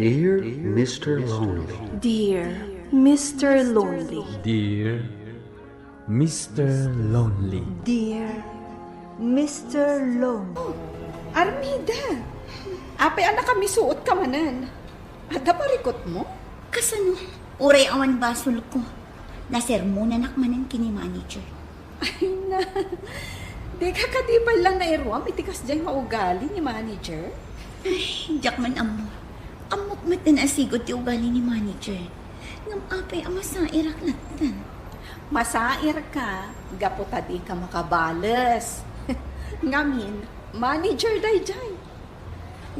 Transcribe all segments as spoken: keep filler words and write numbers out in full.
Dear Mister Lonely. Dear Mister Lonely. Dear Mister Lonely. Dear Mister Lonely. Armida, apay a nakamisuot ka manen? Adda parikutmo? Kasano? Uray awan basolko. Nasermonanak manen ken ni manager. Ay na, dika kadi pay la nairuam iti kasdiay nga ugali ni manager? Ay, diak man ammo. Ammok met a naasigo ti ugali ni manager. Ngem apay a masairak latta? Masairka gapu ta dika makabales. Ngamin, manager daydiay.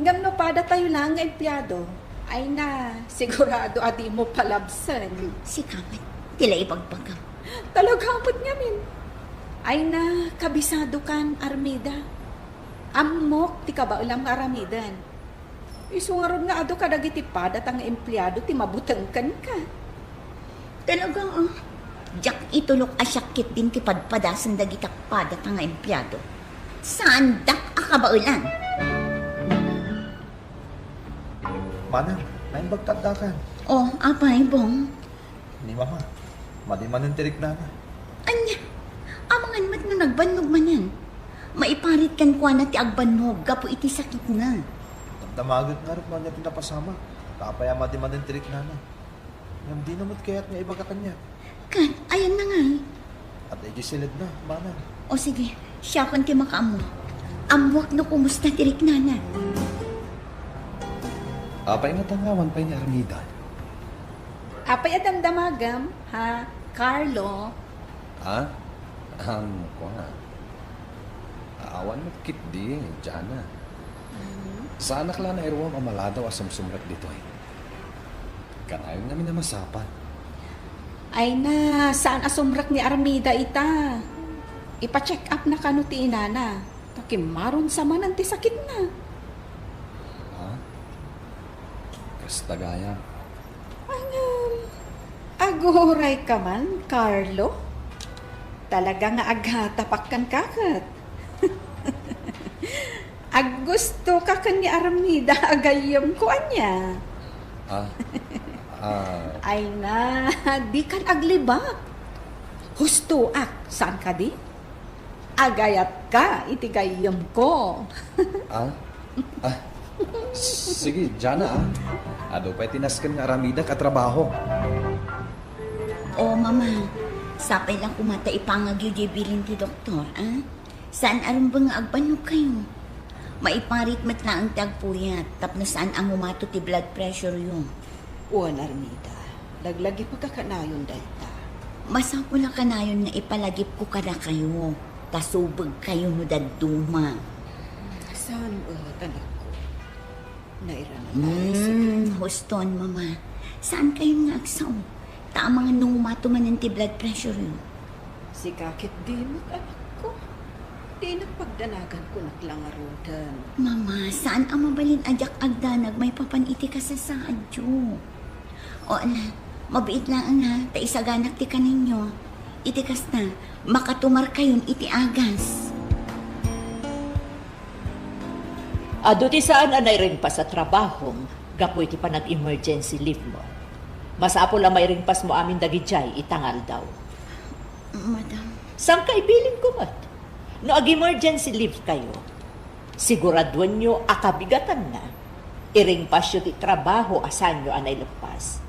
Ngem no padatayo laeng nga empleyado, ay na, sigurado a dimo palabsen. Sika met, ti la ibagbagam. Talaga met ngamin. Ay na, kabisadokan, Armida. Ammok ti kabaelam nga aramiden. Isu ngarud nga adu kadagiti padata nga empleyado ti mabuteng kenka. Talaga, ah. Diak itulok a siak ketdin ti padpadasen dagiti padata nga empleyado. Saandak a kabaelan. Manang, naimbag ta addakan. Oh, apay, Bong? Ni Mama, madi manen ti riknana. Ania? Amangan met no nagbannog manen. Maiparit kenkuana ti agbannog gapu iti sakitna. Damdamagek ngarud no ania ti napasamak. Ta apay a madi manen ti riknana. Ngem dina met kayat nga ibaga kaniak. Ket, ayanna ngay? Adda idiay siledna, manang. O sige, siakon ti makaammo. Ammoak no kumusta ti riknana. Apay ngata nga awan pay ni Armida? Apay a damdamagam, ha, Carlo? Ha? Ammok nga. Awan met ketdi, Jana. Mhm. Saanak la nairuam a maladaw a sumsumrek ditoy. Kanayon ngamin a masapul. Ay na, saan a sumrek ni Armida ita? Ipa-check up na kano ti inana. Ta kimmaron sa manen ti sakitna. Ha? Kasta gayam. Ngem, aguray ka man, Carlo? Talaga nga agtapak kenka ket. Aggusto ka ken ni Armida a gayyemko, ania? Ah, ah. Ay na, dikan aglibak. Hustoak, saan kadi? Agayatka iti gayyemko. Ah? Ah, sige, Jana, ah. Adu pay ti nasken nga aramidak a trabaho. O, Mama, sapay la koma ta ipangagyo diay bilin ti doktor, ah? Saan a rumbeng nga agbannog kayo. Maiparit met laeng ti agpuyat tapno saan a ngumato ti blood pressure-yo. Wen, Armida, laglagipka kanayon dayta. Masapul a kanayon nga ipalagipko kadakayo, ta subeg kayo no dadduma. Saan met, anakko? Nairana tayo, sige. Hmm, huston, Mama. Saan kayo nga agsao? Ta amangan no ngumato manen ti blood pressure-yo. Sika ketdi met, anakko. Dinak pagdanagan, kunak la ngaruden. Mama, saan a mabalin a diak agdanag maipapan iti kasasaadyo. O, ala, mabiit laeng ha, ta isaganak ti kanenyo. Iti kasta, makatumar kayon iti agas. Adu ti saan a nairingpas a trabahom gapu iti panag-emergency leave mo. Masapul a mairingpasmo amin dagidiay ita nga aldaw. Madam. Saan ka ibilin ko met? No ag-emergency leave kayo, siguraduenyo a kabigatanna, iringpasyo ti trabaho a saanyo a naileppas.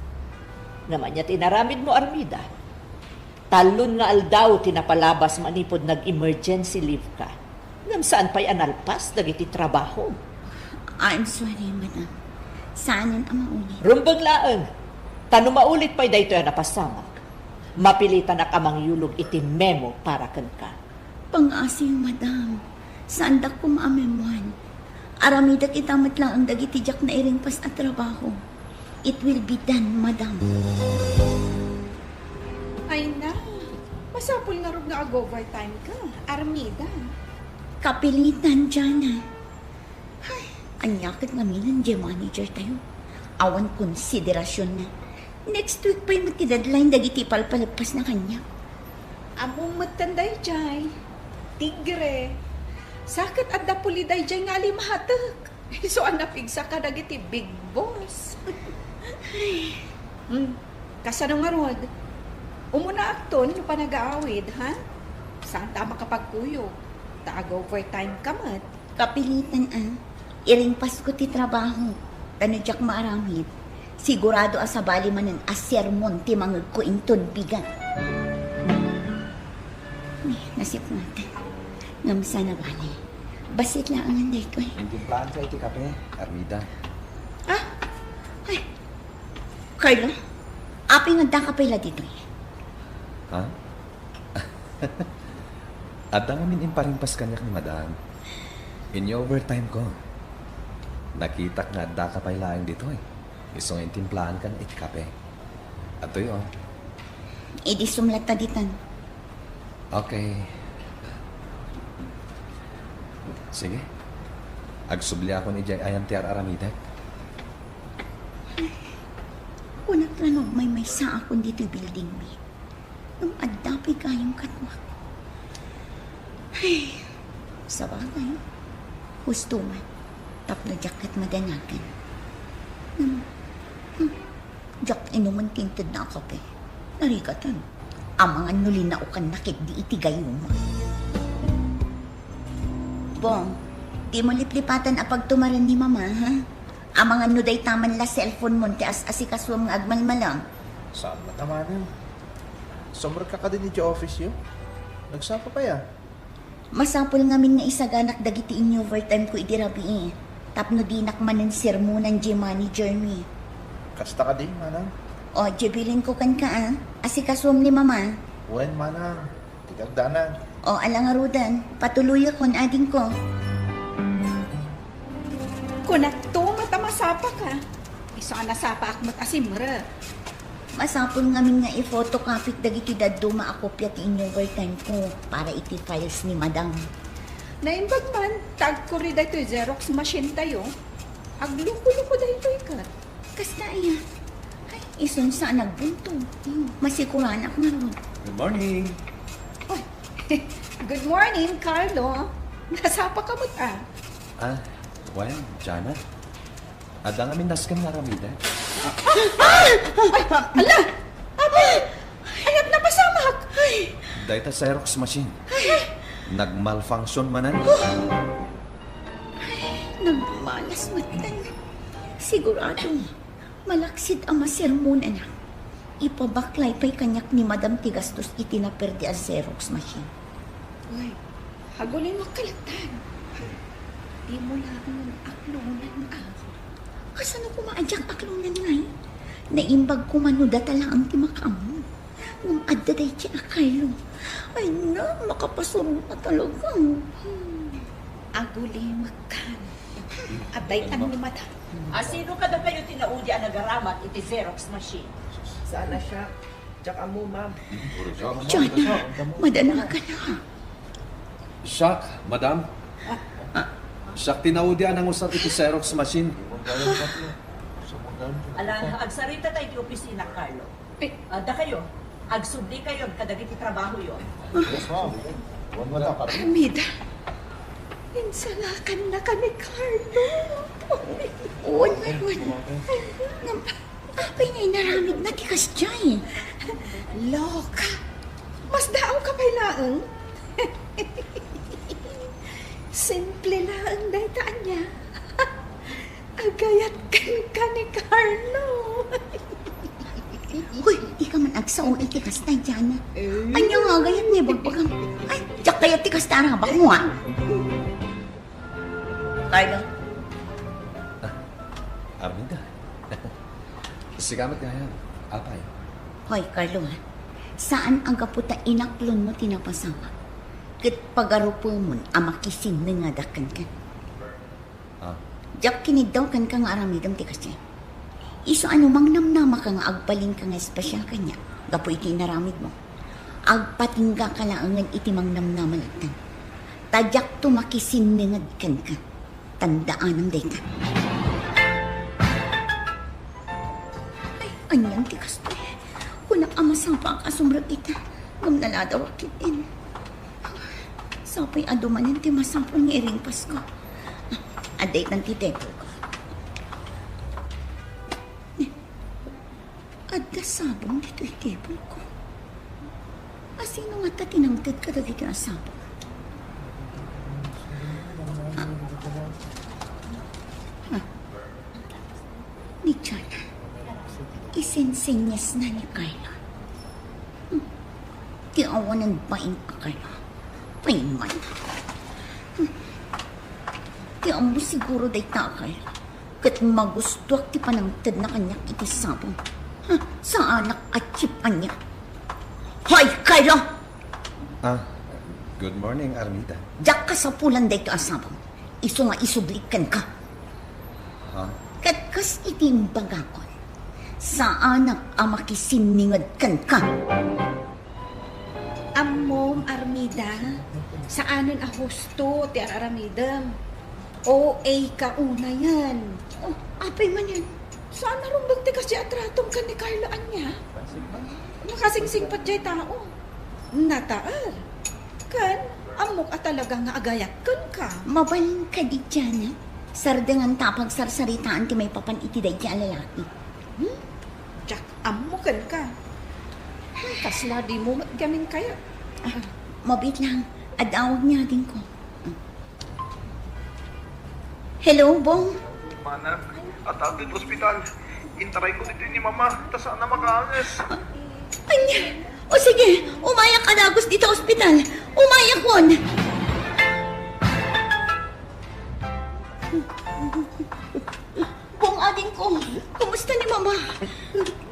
Ngem ania ti inaramidmo, Armida? Tallon nga aldaw ti napalabas manipud nag-emergency leave ka. Ngem saan pay a nalpas dagiti trabaho? I'm sorry, madam. Saanen a maulit. Rumbeng laeng. Ta no maulit pay daytoy a napasamak, mapilitanak a mangyulog iti memo para kenka. Pangngaasim, madam. Saandak koma a memoan. Aramidak ita met laeng dagiti diak nairingpas a trabaho. It will be done, madam. Ay na, masapul ngarud nga ag-overtime ka, Armida. Kapilitan, Jana. Ay, ania ket ngamin diay manager tayo? Awan konsiderasyon na. Next week pay met ti deadline dagiti ipalpalagpasna kaniak. Ammom metten daydiay. Tigre. Sa ket adda puli daydiay nga alimatek. Isu a napigsa kadagiti big boss. Hmm. Kasano ngarud? Umunaakton no panagaawid, ha? Saanta a makapagkuyog. Ta ag-overtime ka met. Kapilitan a. Iringpasko ti trabaho. Ta no diak maaramid, sigurado a sabali manen a sermon ti mangegko inton bigat. Ay, nasipnget. Ngem saan a bale. Bassit laengen daytoy. Intimplaanka iti kape, Armida. Ah? Ay. Carlo, apay nga addaka pay la ditoy? Ha? Adda ngamin imparingpas kaniak ni Madam. In-overtime ko. Nakitak nga addaka pay laeng ditoy. Isu nga intimplaankan iti kape. Adtoy, oh. Idi sumlatta ditan. Okay. Sige. Agsubli akon idiay ayan ti ar-aramidek. Kunak la no agmaymaysaakon ditoy building mi. Ngem adda pay gayam kaniak. Ay, sabagay. Husto man. Tapno diak ket madanagan. Ngem, hmm, diak inumen ti intedna a kape. Narigatan. Amangan no linaokanna ketdi iti gayuma. Bong, dimo liplipatan a pagtumaren ni Mama, ha? Amangan no dayta man la cellphone mon ti as-asikasuem nga agmalmalem. Saan met a manang? Sumrekka kadin iti office-yo? Nagsapa pay a? Masapul ngamin nga isaganak dagiti in-overtime ko idi rabii, tapno dinak manen sermonan diay manager mi. Kasta kadi, manang? O, diay bilinko kenka a, asikasuem ni Mama. Wen, manang. Ti kagdanan. O, ala ngaruden, patuloyakon, adingko. Kunakto met a masapaka. Isu a nasapaak met a simrek. Masapul ngamin nga i-photocopy dagiti dadduma a kopia ti in-overtime ko para iti files ni Madam. Naimbag man, ta agkuri daytoy Xerox machine tayo. Agluko-luko daytoy ket. Kasta aya. Ay, isunsa a nagbuntog. Hmm, masikuranak ngarud. Good morning. Ay, good morning, Carlo. Nasapaka met a? Ah, well, Jana. Adda ngamin nasken nga aramiden. Ay! Ala! Abay! Ay, adda napasamak! Ay! Dayta Xerox machine. Ay! Nagmalfunction manen. Ay, nagmalas met. Sigurado, malaksid a masermonana. Ipabaklay pay kaniak ni Madam ti gastos iti naperdi a Xerox machine. Uy, agulimekka latta. Dimo laeng aklonan a. Kasano koma a diak aklonan ngay? Naimbag koma no data laeng ti makaammo. Ngem adda daydi a Carlo. Ay na, makapasurot a talaga. Hmm. Agulimekkan. Adda itan ni Madam. A, sino kadakayo ti naudi a nagaramat iti Xerox machine? Sana siya. Diak ammo, ma'am. John, madanagan na. Siak, madam. Siak ti naudi a nangusar iti Xerox machine. Ala, agsarita tayo iti opisina, Carlo. Eh. Ah, dakayo, agsubli kayo kadagiti trabahoyo. Armida, insalakan na kami, Carlo. Wen, wen, wen. Ngem, apay nga inaramidna ti kasdiay? Loka, masdaawka pay laeng. Simple laeng dayta ania. Agayat kenka ni Carlo. Hoy, dika man agsao iti kasta, Jana. Eh. Ania nga agayat nga ibagbagam? Ay, diak kayat ti kasta a rabakmo, a. Carlo. Ah, Armida. Sika met gayam, apay. Hoy, Carlo, a. Saan a gapu ta inaklonmo ti napasamak ket pagarupemon a makisinnengadak kenka. Ah. Diak kiniddaw kenka nga aramidem ti kasdiay. Isu a no mangnamnamaka nga agbalinka nga espesial kaniak gapu iti inaramidmo, agpatinggaka laengen iti mangnamnama latta. Ta diakto makisinnenged kenka. Tandaanam dayta. Ay, anian ti kastoy? Kunak a masapaak a sumrek ita, ngem naladawak ketdin. Sapay adu manen ti masapul nga iringpasko. Adda itan ti table ko. Adda sabong ditoy table ko. A, sino ngata ti nangted kadagiti a sabong? Ah. Ah. Ni Jana, isensenyasna ni Carlo. Hmm. Ti awanen bain a Carlo. Payman. Hmm. Ti ammo siguro dayta a Carlo. Ket magustuak ti panangtedna kaniak iti sabong. Ha, saanak a cheap ania. Hoy, Carlo! Ah, good morning, Armida. Diak kasapulan daytoy a sabong. Isu nga isubli kenka. Ha? Ket kas iti imbagakon, saanak a makisinninged kenka. Ammom, Armida, saanen a husto ti ar-aramidem. O A ka unayen. Oh, apay manen? Saan a rumbeng ti kasdi a tratom ken ni Carlo ania? Makasingsingpet diay tao. Nataer. Ken, ammok a talaga nga agayat kenka. Mabalin kadi, Jana? Sardenganta a pagsarsaritaan ti maipapan iti daydi a lalaki. Hmm? Diak ammo kenka. Hmm, kasla dimo met gamin kayat. Ah, mabiit lang. Ad-awag ni adingko. Hello, Bong? Manang, adda ditoy ospital. Intarayko ditoy ni Mama, ta saan a makaanges. Ania? O sige, umayak a dagus ditoy ospital. Umayakon. Bong, adingko, kumusta ni Mama?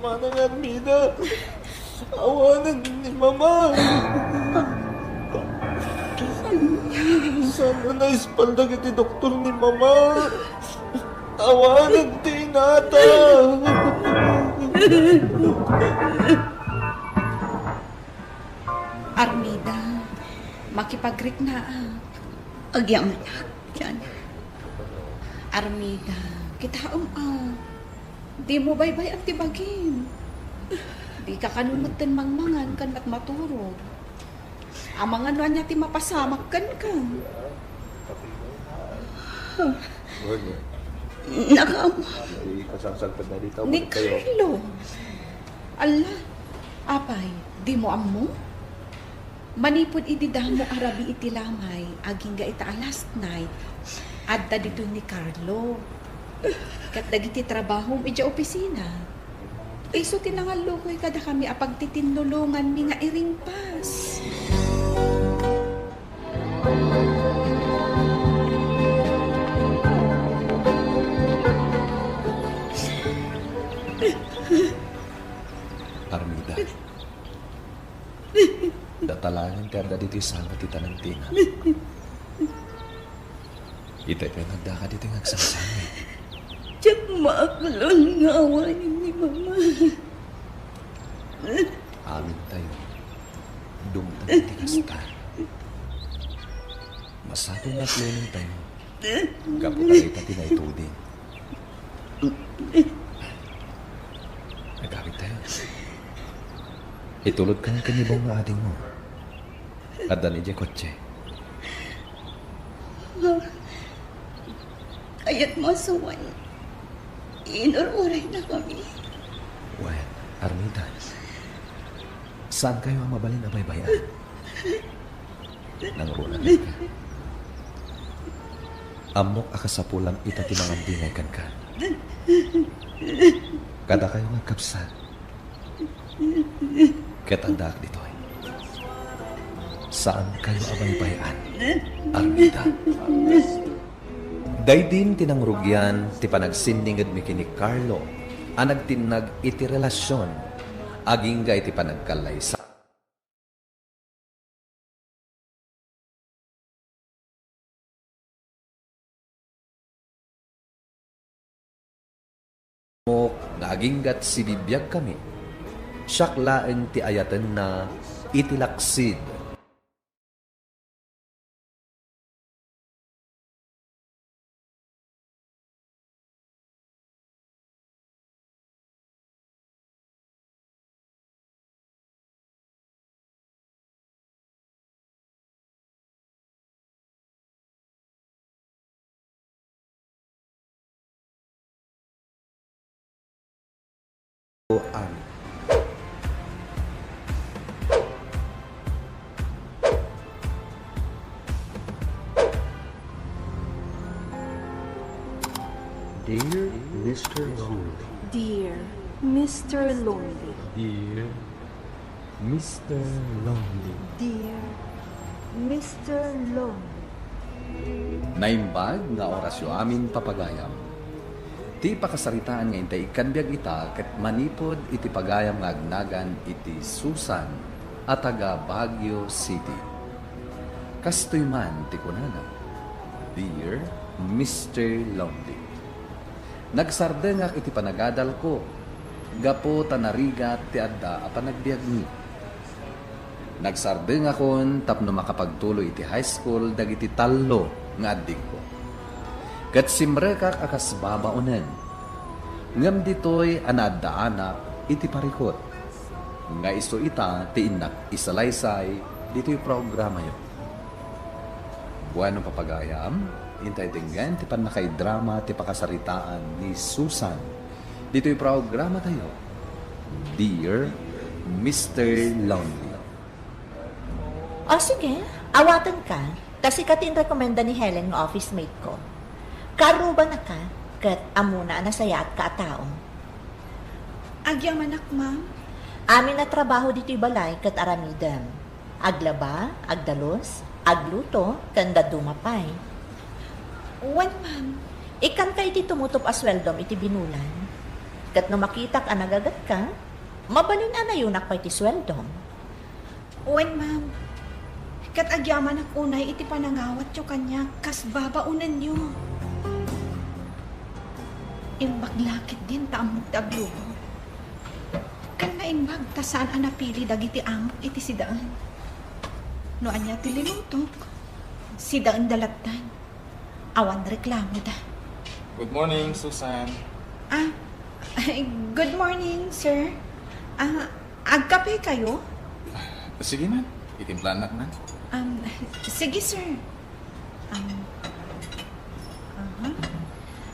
Manang Armida, awanen ni Mama. Saan a naispal dagiti doktor ni Mama. Awanen ti inata. Armida, makipagriknaak. Agyamanak, Jana. Armida, kitaem a. Dimo baybay-an ti bagim. Dika kano metten mangmangan ken met maturog. Amangan no ania ti mapasamak kenka. Nakaammo. Ni Carlo. Alla, apay, dimo ammo? Manipud idi damo a rabii ti lamay, agingga ita a last night, adda ditoy ni Carlo. Ket dagiti trabahom idiay opisina, isu ti nangallukoy kadakami a pagtitinnulonganmi nga iringpas. Armida. Data laengen ti adda ditoy sala ti tanem ti inam. Itay pay nga addaka ditoy nga agsangsangit. Diak maaklon nga awanen ni Mama. Amintayo, dumteng ti kasta. Masapul nga aklonentayo. Gapu ta dayta ti naituding. Agawidtayo. Itulodka ken ni Bong nga adingmo. Adda ni idiay kotse. Kayatmo a sawen, inur-uraynakami. Wen, Armida, saankayo a mabalin a baybay-an. Nangruna kenka. Ammok a kasapulam ita ti mangandingay kenka. Kadakayo nga agkabsat, ket addaak ditoy. Saankayo a baybay-an, Armida. Daydin ti nangrugian ti panagsinningedmi ken ni Carlo a nagtinnag iti relasion agingga iti panagkallaysa. Nga aginggat sibibiagkami, siak laeng ti ayatenna iti laksid. amin. Dear Mister Lonely. Dear Mister Lonely. Dear Mister Lonely. Dear Mister Lonely. Naimbag nga orasyo amin, papagayam. Ti pakasaritaan nga intay ikkan biag ita ket manipud iti pagayam nga agnagan iti Susan a taga Baguio City. Kastoy man ti kunana, "Dear Mister Lonely, nagsardengak iti panagadalko gapu ta narigat ti adda a panagbiagmi. Nagsardengakon tapno makapagtuloy iti high school dagiti tallo nga addingko. Ket simrekak a kas babaonen. Ngem ditoy a naaddaanak iti parikut nga isu ita ti innak isalaysay ditoy programayo." Bueno, papagayam, intay denggen ti pannakaidrama ti pakasaritaan ni Susan ditoy programatayo, Dear Mister Lonely. O sige, awatenka. Ta sika ti inrekomenda ni Helen nga office mate ko. Karubanaka, ket ammona a nasayaatka a tao. Agyamanak, ma'am. Amin a trabaho ditoy balay ket aramidem. Aglaba, agdalus, agluto, ken dadduma pay. Wen, ma'am. Ikkanka iti tumutop a sueldom iti binulan. Ket no makitak a nagagatka, mabalin a nayunak pay ti sueldom. Wen, ma'am. Ket agyamanak unay iti panangawatyo kaniak kas babaonenyo. Imbag la ketdin ta ammok ti agluto. Ken naimbag ta saan a napili dagiti amok iti sidaen. No ania ti linutok, sidaenda lattan. Awan reklamoda. Good morning, Susan. Ah, ay, good morning, sir. Ah, agkape kayo? Sige man, itimplaannak man. Um, sige, sir. Um, aha.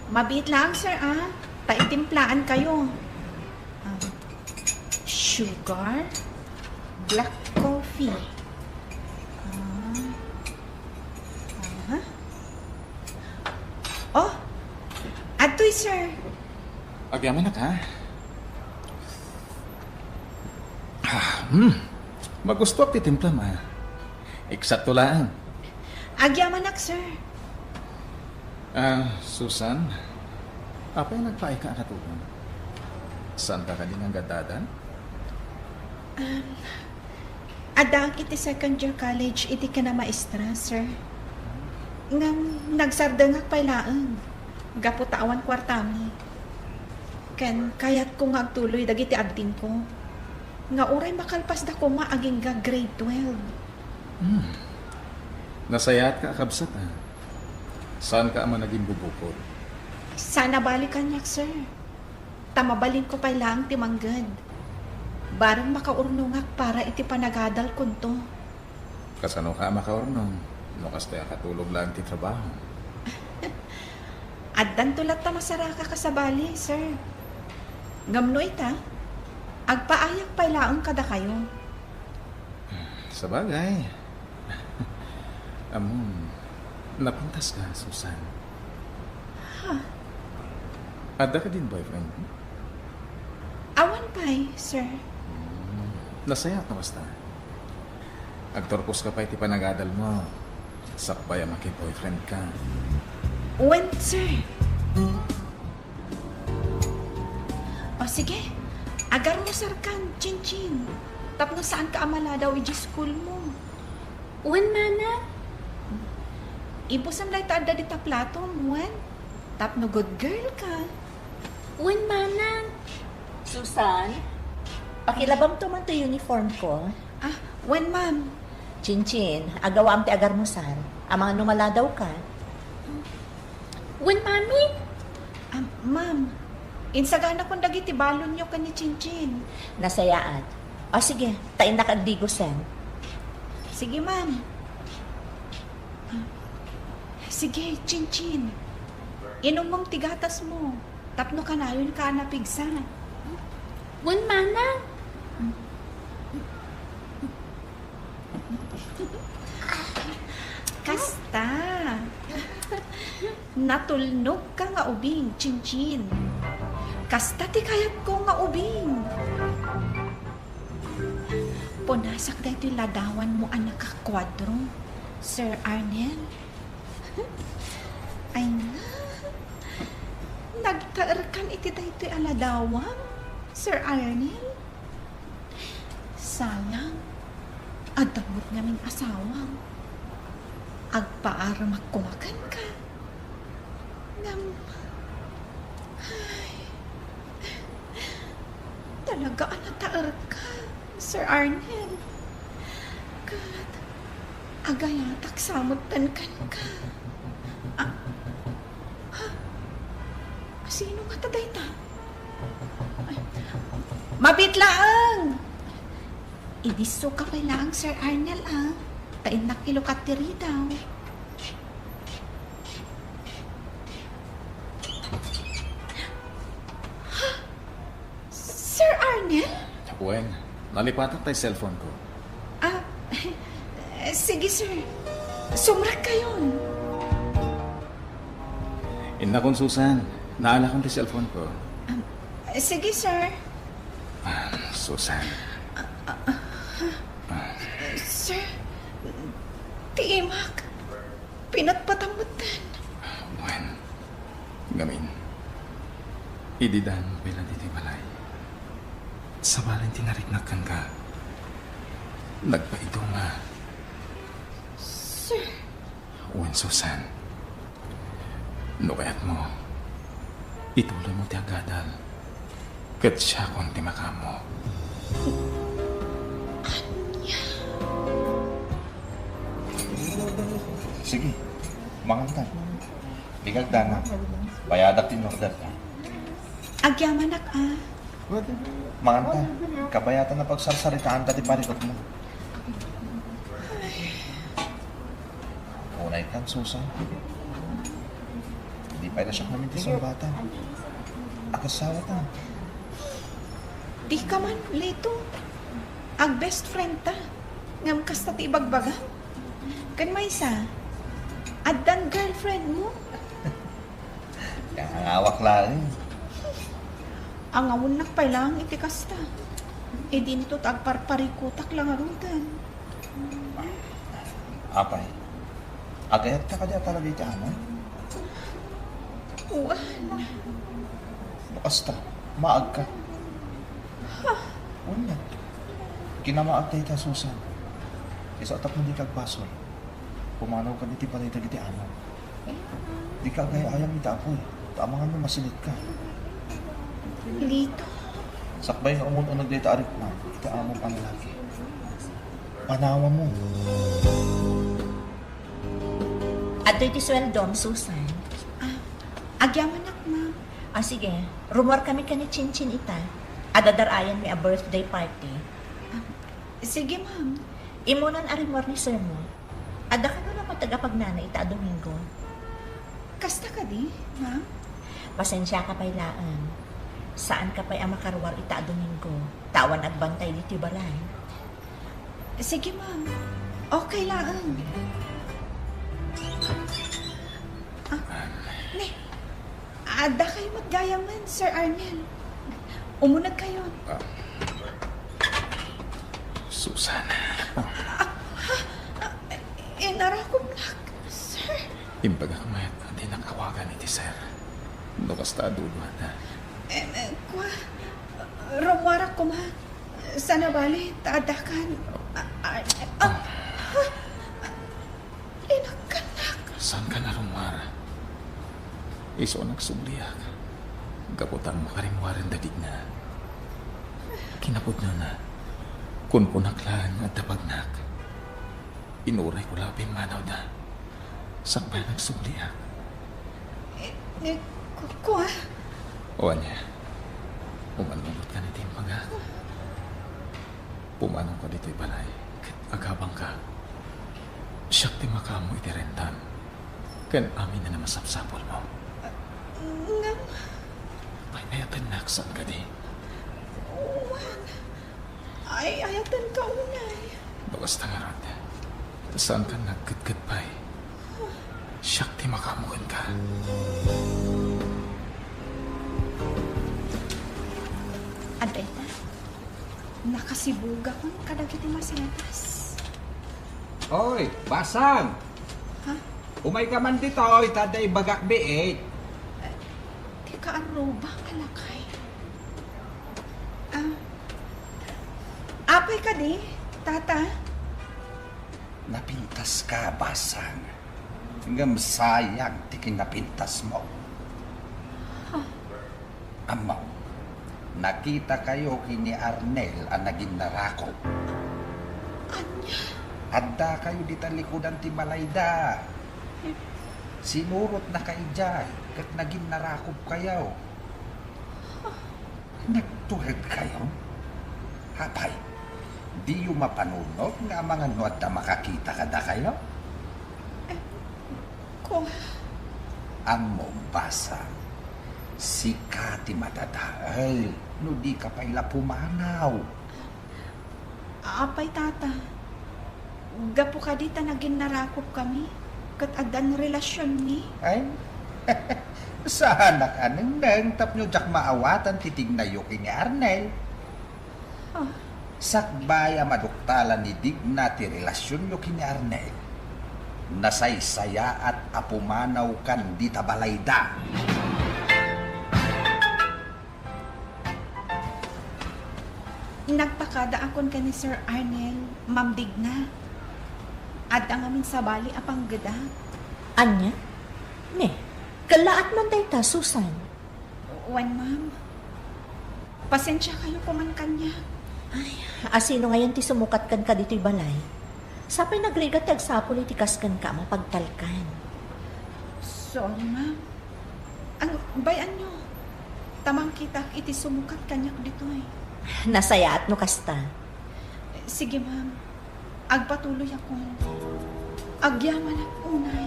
Mabiit lang, sir, ah. Paitimplaan kayo. Um, sugar, black coffee. Ah, aha. Oh, adtoy, sir. Agyamanak, ha? Ah, hmm. Magustuak ti timplam, ah. Eksakto laeng. Agyamanak, sir. Ah, Susan, apay nagpaayka a katulong? Saanka kadi nga agaddadan? Um, addaak iti second year college iti kinamaestra, sir. Ngem nagsardengak pay laeng gapu ta awan kuartami. Ken kayatko nga agtuloy dagiti addingko nga uray makalpasda koma agingga grade twelve. Hmm. Nasayaatka a kabsat, ah. Saanka a managimbubukod? Saan a bale kaniak, sir. Ta mabalinko pay laeng ti mangged. Bareng makaurnongak para iti panagadalkonto. Kasanoka a makaurnong no kastoy a katulong laeng ti trabaho? Addanto latta masaraka kasabali, sir. Ngem no ita, agpaayak pay laeng kadakayo. Sabagay. Ammom, napintaska, Susan. Ha? Adda kadin boyfriend? Awan pay, sir. Hmm, nasayaat no kasta. Agturposka pay ti panagadalmo. Sakbay a maki-boyfriendka. Wen, sir. O sige, agarmusarkan, Chinchin. Tapno saanka a maladaw idiay schoolmo. Wen, manang. Ibusem dayta adda dita platom, wen? Tapno good girl ka. Wen, manang. Susan, pakilabamto man ti uniform ko. Ah, wen, ma'am. Chinchin, agawaam ti agarmusar. Amangan no maladaw ka. Wen, mami. Ah, ma'am, insaganakon dagiti balonyo ken ni Chinchin. Nasayaat. O sige, ta innak agdigosen. Sige, ma'am. Ah, sige, Chinchin. Inummom ti gatasmo. Tapno kanayonka a napigsa. Wen, manang. Kasta. Natulnog ka nga ubing, Chinchin. Kasta ti kayatko nga ubing. Punasak daytoy ladawanmo a nakakuadro, Sir Arnel. Ay na. Nagtaerkan iti daytoy a ladawam, Sir Arnel. Sayang, adda met ngamin asawam. Agpaaramak koma kenka. Ngem, ay, talaga a nataerka, Sir Arnel. Ket agayatak sa metten kenka. Ah, ha? Sino ngata dayta? Ay, mabiit laeng! Idisso ka pay laeng, Sir Arnel, a. Ta innak ilukat ti ridaw. Ha? Sir Arnel? Wen, nalipatak tay cellphone ko. Ah, sige, sir. Sumrekkayon. Innakon, Susan. Naalakon ti cellphone ko. Um, sige, sir. Ah, Susan. Ah, ah, ah. Ah. Sir, ti imak, pinatpatam metten. Wen, ngamin, idi daan pay la ditoy balay, sabalen ti nariknak kenka. Nagpaido nga. Sir. Wen, Susan, no kayatmo, ituloymo ti agadal, ket siakon ti makaammo. Ania? Sige, manganta. Dika agdanag. Bayadak ti inorder ka. Agyamanak, a. Manganta, kabayatan a pagsarsaritaanta ti parikutmo. Unay kan, Susan. Di pay la siak ngamin ti sungbatan. Agasawa ta. Dika man, Lito. Ag-best friend ta. Ngem kasta ti ibagbagam. Ken maysa, addan girlfriend mo. Kangawak laeng. Angawennak pay laeng iti kasta. Idinto ta agparparikutak la ngaruden. Apay, agayatka kadi a talaga iti amon? Wen. No kasta, maagka. Ha? Wen. Kinamaag dayta, Susan. Isu a tapno dika agbasol, pumanawka iti balay dagiti amom. Dika agay-ayam iti apuy, ta amangan no masilitka. Lito. Sakbay nga umun-uneg dayta a riknam iti amom a lalaki, panawamon. Adtoy ti sueldom, Susan. Ah, agyamanak, ma'am. Ah, sige. Rumuarkami ken ni Chinchin ita. Adda dar-ayanmi a birthday party. Ah, sige, ma'am. Immunan a rimmuar ni sir mo. Adda kano laeng met agapagnana ita a Domingo? Kasta kadi, ma'am? Pasensiaka pay laeng. Saanka pay a makaruar ita a Domingo, ta awan agbantay ditoy balay. Sige, ma'am. Okay laeng. Ah, ne. Adda kayo met gayamen, Sir Arnel. Umunegkayon. Ah. Susan. Ah, ha? Ah, inarakopnak, sir. Imbagak met a dinak awagan iti sir. No kasta a duduana. Eh, eh, kua, rummuarak koma. Saan a bale, ta addakan. Ah, ah, ah, ha? Linagkannak. Saankan a rummuar? Isu a nagsubliak. Gapu ta ammok a rimmuaren dagidna. Kinapudnona, kunkunak laeng nga adda bagnak. Inurayko la a pimmanawda. Sakbay a nagsubliak. Eh, eh, ku-, kua? O ania, umannunotka iti imbagak. Pumanawka ditoy balay, ket agabangka. Siak ti makaammo iti rentam, ken amin a masapsapulmo. Ngem? Pay-ayatennak, saan kadi? Ay, ayatenka unay. No kasta ngarud, saankan nga agketket pay. Siak ti makaammo kenka. Adda ita, nakasibugakon kadagiti masetas. Oy, Basang! Ha? Umayka man ditoy, ta adda ibagak biit. Ti kaarrubak a lakay. Ah, apay kadi, Tata? Napintaska, Basang. Ngem sayang ti kinapintasmo. Ha? Ammom, nakitakayo ken ni Arnel a naginnarakup. Ania? Addakayo dita likudan ti balayda. Sinurotnaka idiay ket naginnarakupkayo. Nagturedkayo? Apay, diyo mapanunot nga amangan no adda makakita kadakayo? Eh, ko- Ammom, Basang, sika ti madadael no dika pay la pumanaw. Apay, Tata, gapu kadi ta naginnarakuppami ket addan relasionmi? Ay, saanak a nengneng tapno diak maawatan ti tignayo ken ni Arnel. Ah. Sakbay a maduktalan ni Digna ti relasionyo ken ni Arnel, nasaysayaat a pumanawkan dita balayda. Nagpakadaakon ken ni Sir Arnel, Ma'am Digna. Adda ngamin sabali a panggedak. Ania? Ne, kellaat man dayta, Susan. Wen, ma'am. Pasensiakayo koman kaniak. Ay, asino ngayon ti sumukat kenka ditoy balay? Sapay nagrigat ti agsapul iti kas kenka a mapagtalkan. Sorry, ma'am. Ang, bay-anyo, ta mangkitak iti sumukat kaniak ditoy. Nasayaat no kasta. Sige, ma'am. Agpatuloyakon. Agyamanak unay.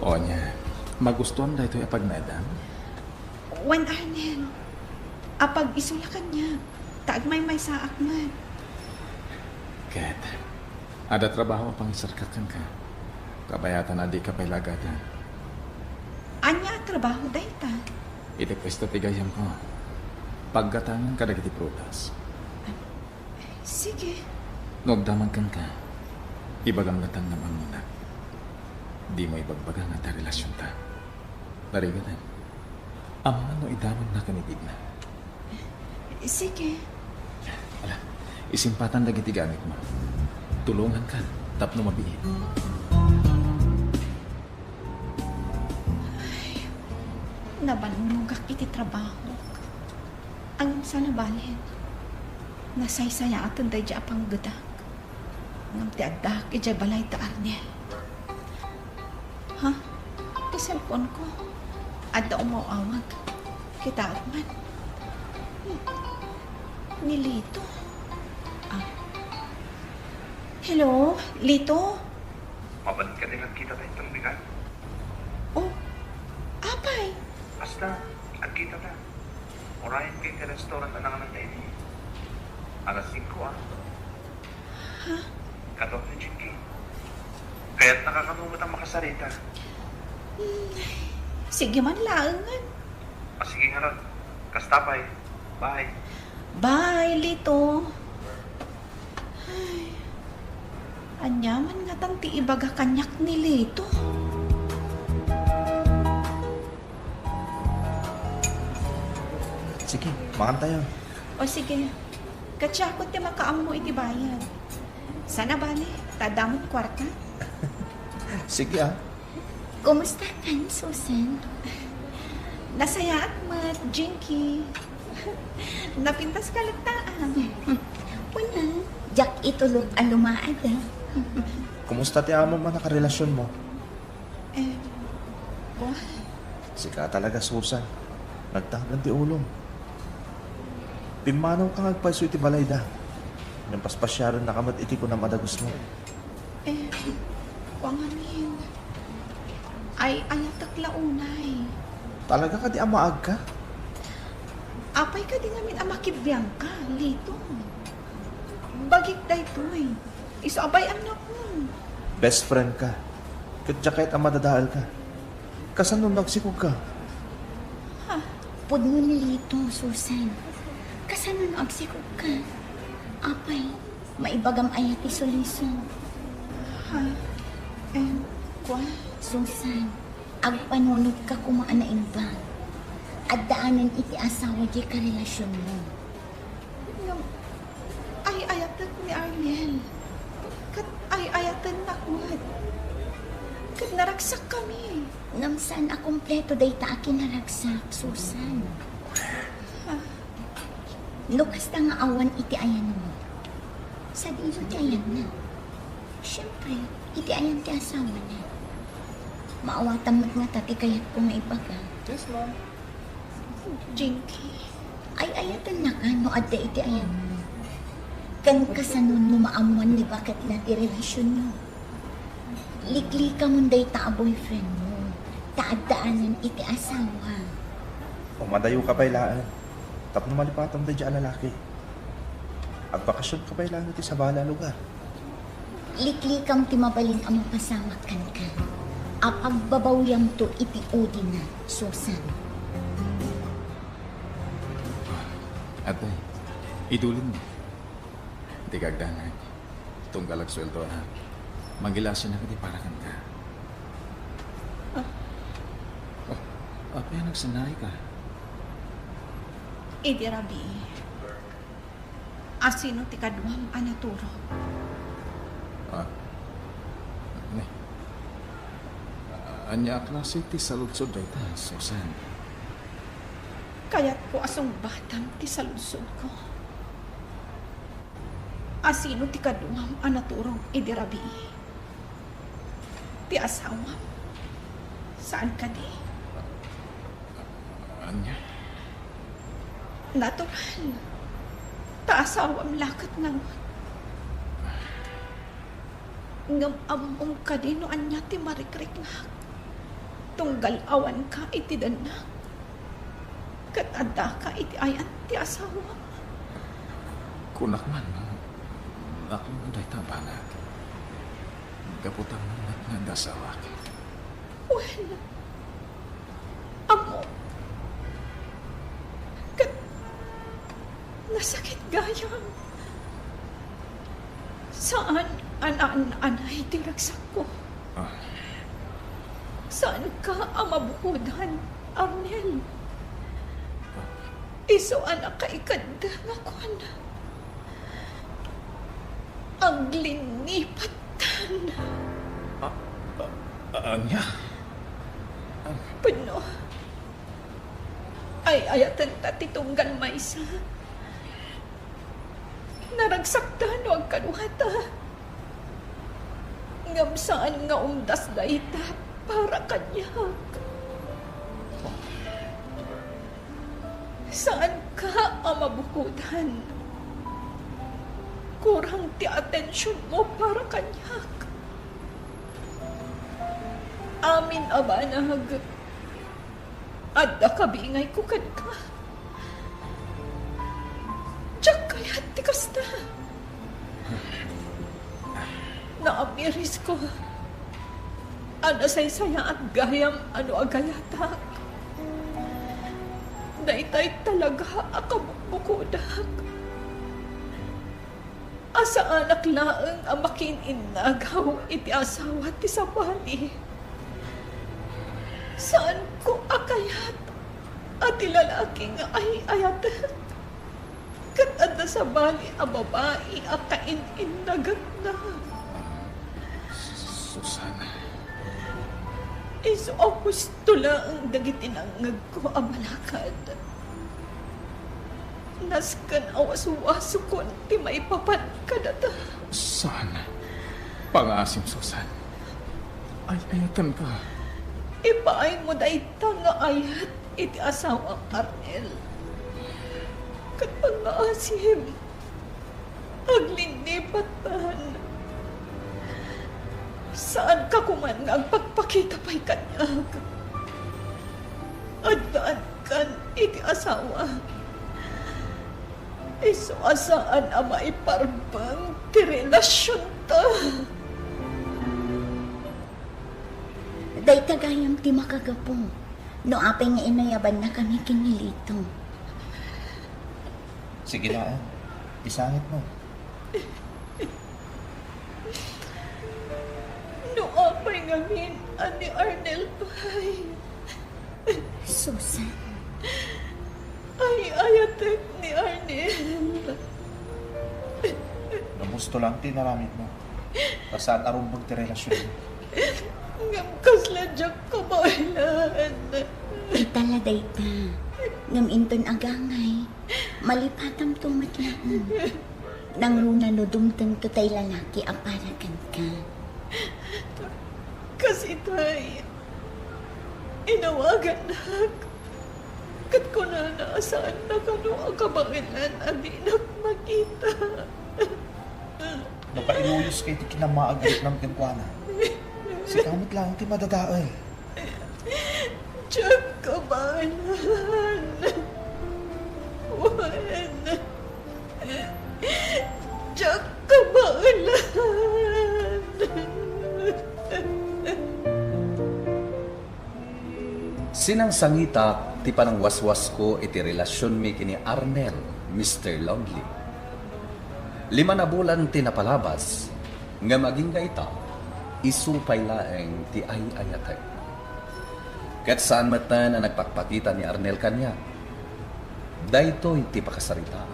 O ania, magustuam daytoy a pagnaedam? Wen, Arnel, apag-isu la kaniak, ta agmaymaysaak met. Ket, adda trabaho a pangisarkak kenka. Kabayatan a dika pay la agatan. Ania a trabaho dayta? Iti puesto ti gayyemko, paggatangan kadagiti prutas. Sige. No agdamag kenka, ibagam latta nga ammonak. Dimo ibagbaga nga adda relasionta. Narigaten, amangan no idamagna ken ni Digna. Sige. Ala, isimpatan dagiti gamitmo. Tulonganka tapno mabiit. Ay, nabannogak iti trabahok. Ngem saan a bale, nasaysayaaten daydiay a panggedak. Ngem ti addaak idiay balay da Arnel. Ha? Ti cellphone ko. Adda umaw-awag. Kitaek man. Hmm. Ni Lito. Ah. Hello, Lito? Mabalin kadi nga agkitata inton bigat? Oh, apay? Basta, agkitata. Urayenka iti restaurant a nanganan daydi. Alas singko, ah. Ha? Katuak ni Jinky. Kayatnaka kano met a makasarita. Hmm, sige man laengen. Ah, sige ngarud. Kasta pay. Bye. Bye, Lito. Ay, ania man ngatan ti ibaga kaniak ni Lito? Sige, mangan tayo. O sige, kasiakon ti makaammo iti bayad. Saan a bale, ta adda met kuarta. Sige, ah. Kumusta kan, Susan? Nasayaat met, Jinky. Napintaska latta, ah. Wala, diak itulok a lumaad, ah. Kumusta ti amom a nakarelasionmo? Eh, wa- Sika talaga, Susan. Nagtanggan ti ulom. Pimmanawka nga agpayso iti balayda. Ngem paspasiarennaka met iti kunam a dagusmo. Eh, wa ngamin. Ay, ayatek la unay. Talaga kadi a maagka? Apay kadi ngamin a makibiangka, Lito? Bagik daytoy. Isu a bay-annakon. Best friend ka. Ket diak kayat a madadaelka. Kasano no agsikogka? Ha? Pudno ni Lito, Susan. Kasano no agsikogka? Apay, maibagam aya ti solusyon? Ha? Em, kua? Susan, agpanunodka koma a naimbag. Addaanen iti asawa diay karelasionmo. Ngem, ay-ayatek ni Arnel. Ket ay-ayatennak met. Ket naragsakkami. Ngem saan a kompleto dayta a kinaragsak, Susan. Ah. No kasta nga awan iti ayanmo, sadino ti ayanna? Siempre, iti ayan ti asawana. Maawatam met ngata ti kayatko nga ibaga. Yes, ma'am. Jinky, ay-ayatennaka no adda iti ayanmo. Ken kasano no maammoan ni baketna ti relasionyo? Liklikamon dayta a boyfriendmo, ta addaanen iti asawa. Umadayoka pay laeng, tapno malipatam daydiay a lalaki. Agbakasionka pay laeng iti sabali a lugar. Liklikam ti mabalin a mapasamak kenka. Apagbabawiamto iti udina, Susan. Atay, idulinmo. Dika agdanag. Tunggal agsueldoak, mangilasinnak iti para kenka. Ah. Oh, apay a nagsinaayka? Idi rabii, asino ti kaduam a naturog? Ah. Ni. Ania a klase ti saludsod dayta, Susan? Kayatko a sungbatam ti saludsodko. Asino ti kaduam a naturog idi rabii? Ti asawam? Saan kadi? Ania? Natural. Ta asawam la ket ngarud. Ngem ammom kadi no ania ti marikriknak? Tunggal awanka iti dennak, ket addaka iti ayan ti asawa. Kunak man, no, aklona dayta a banag. Gapu ta ammom met nga adda asawak. Wen, ammom. Ket nasakit gayam. Saan a naan-anay ti ragsakko. Ah. Saanka a mabukodan, Arnel. Isu a nakaikadda nga kuan, aglinnipat tan. Ah, ah, ania? Ah. Pudno. Ay-ayatenta ti tunggal maysa. Naragsakta no agkaduata. Ngem saan nga umdas dayta para kaniak. Saanka a mabukodan. Kurang ti atensionmo para kaniak. Amin a banag, adda kabingayko kenka. Diak kayat ti kasta. Naamirisko a nasaysayaat gayam a no agayatak. Daytay talaga a kabukbukodak. A saanak laeng a makiin-innagaw iti asawa ti sabali. Saanko a kayat a ti lalaki nga ay-ayatek ket adda sabali a babai a kain-innagakna. Susana. Isu a husto laeng dagiti nangngegko a balakad. Nasken a waswasokon ti maipapan kadata. Saan? Pangaasim, Susan. Ay-ayatenka. Ipaaymo dayta nga ayat iti asawam, Arnel. Ket pangaasim, aglinnipaten. Saanka koman nga agpakpakita pay kaniak. Addaankan iti asawa. Isu a saan a maiparbeng ti relasionta. Dayta gayam ti makagapu. No apay nga inayabannakami ken ni Lito. Sige laeng, isangitmo. No apay ngamin a ni Arnel pay. Susan. Ay-ayatek ni Arnel. Gapusto lang ti inaramidmo. Ta saan a rumbeng ti relasion. Ngem kasla diak kabaelan. Ita la dayta. Ngem inton agangay, malipatamto met laeng. Nangruna no dumtengto tay lalaki a para kenka. Kas itay, inawagannak. Ket kunana a saanna kano a kabaelan a dinak makita. No kailuyos kay ti kinamaag a riknam kenkuana, sika met laeng ti madadael. Diak kabaelan. Wen. Diak kabaelan. Sinangsangitak ti panangwaswasko iti relasionmi ken ni Arnel, Mister Lonely. Lima a bulan ti napalabas, ngem agingga ita, isu pay laeng ti ay-ayatek. Ket saan metten a nagpakpakita ni Arnel kaniak. Daytoy ti pakasaritaam.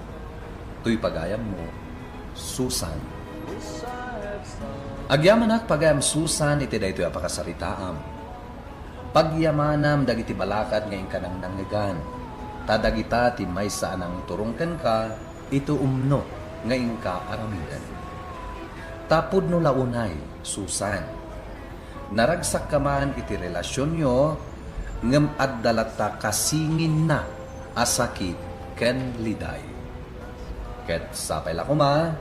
Toy pagayammo, Susan. Agyamanak pagayam, Susan, iti daytoy a pakasaritaam. Pagyamanam dagiti balakat nga inka nangnangngegan, ta dagita ti maysa a nangturong kenka iti umno nga inka aramiden. Ta pudno la unay, Susan. Naragsakka man iti relasionyo, ngem adda latta kasinginna a sakit ken liday. Ket sapay la koma,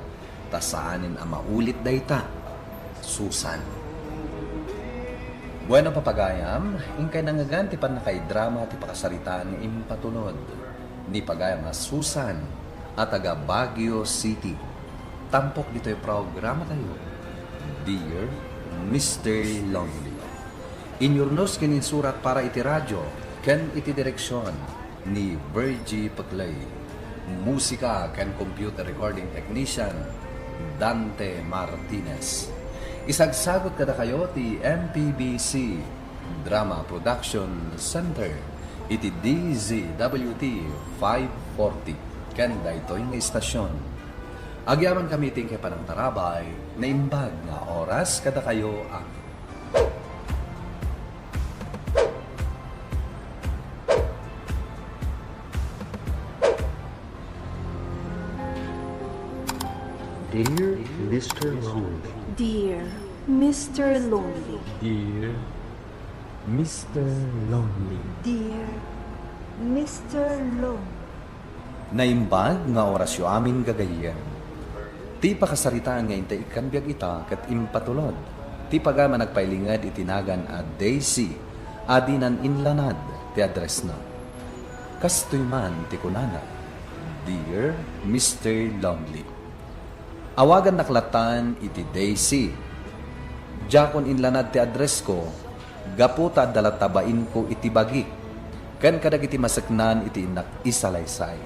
ta saanen a maulit dayta, Susan. Bueno, papagayam, inkay nangngegan ti pannakaidrama ti pakasaritaan nga impatulod ni pagayam a Susan a taga Baguio City. Tampok ditoy programatayo, Dear Mister Lonely. Inyurnos ken insurat para iti radio ken iti direksion ni Virgie Peclay. Musika ken computer recording technician, Dante Martinez. Isagsagot kadakayo ti M P B C Drama Production Center iti D Z W T five forty ken daytoy nga istasyon. Agyamankami ti inkay panangtarabay, naimbag nga oras kadakayo amin. Dear Mister Lonely. Dear Mister Lonely. Dear Mister Lonely. Dear Mister Lonely. Naimbag nga orasyo amin, gagayyem. Ti pakasaritaan nga intay ikkan biag ita ket impatulod ti pagayam a nagpailinged iti nagan a Daisy a dinan inlanad ti addressna. Kastoy man ti kunana, Dear Mister Lonely. Awagannak lattan iti Daisy. Diakon inlanad ti addressko gapu ta adda latta bainko iti bagik ken kadagiti maseknan iti innak isalaysay.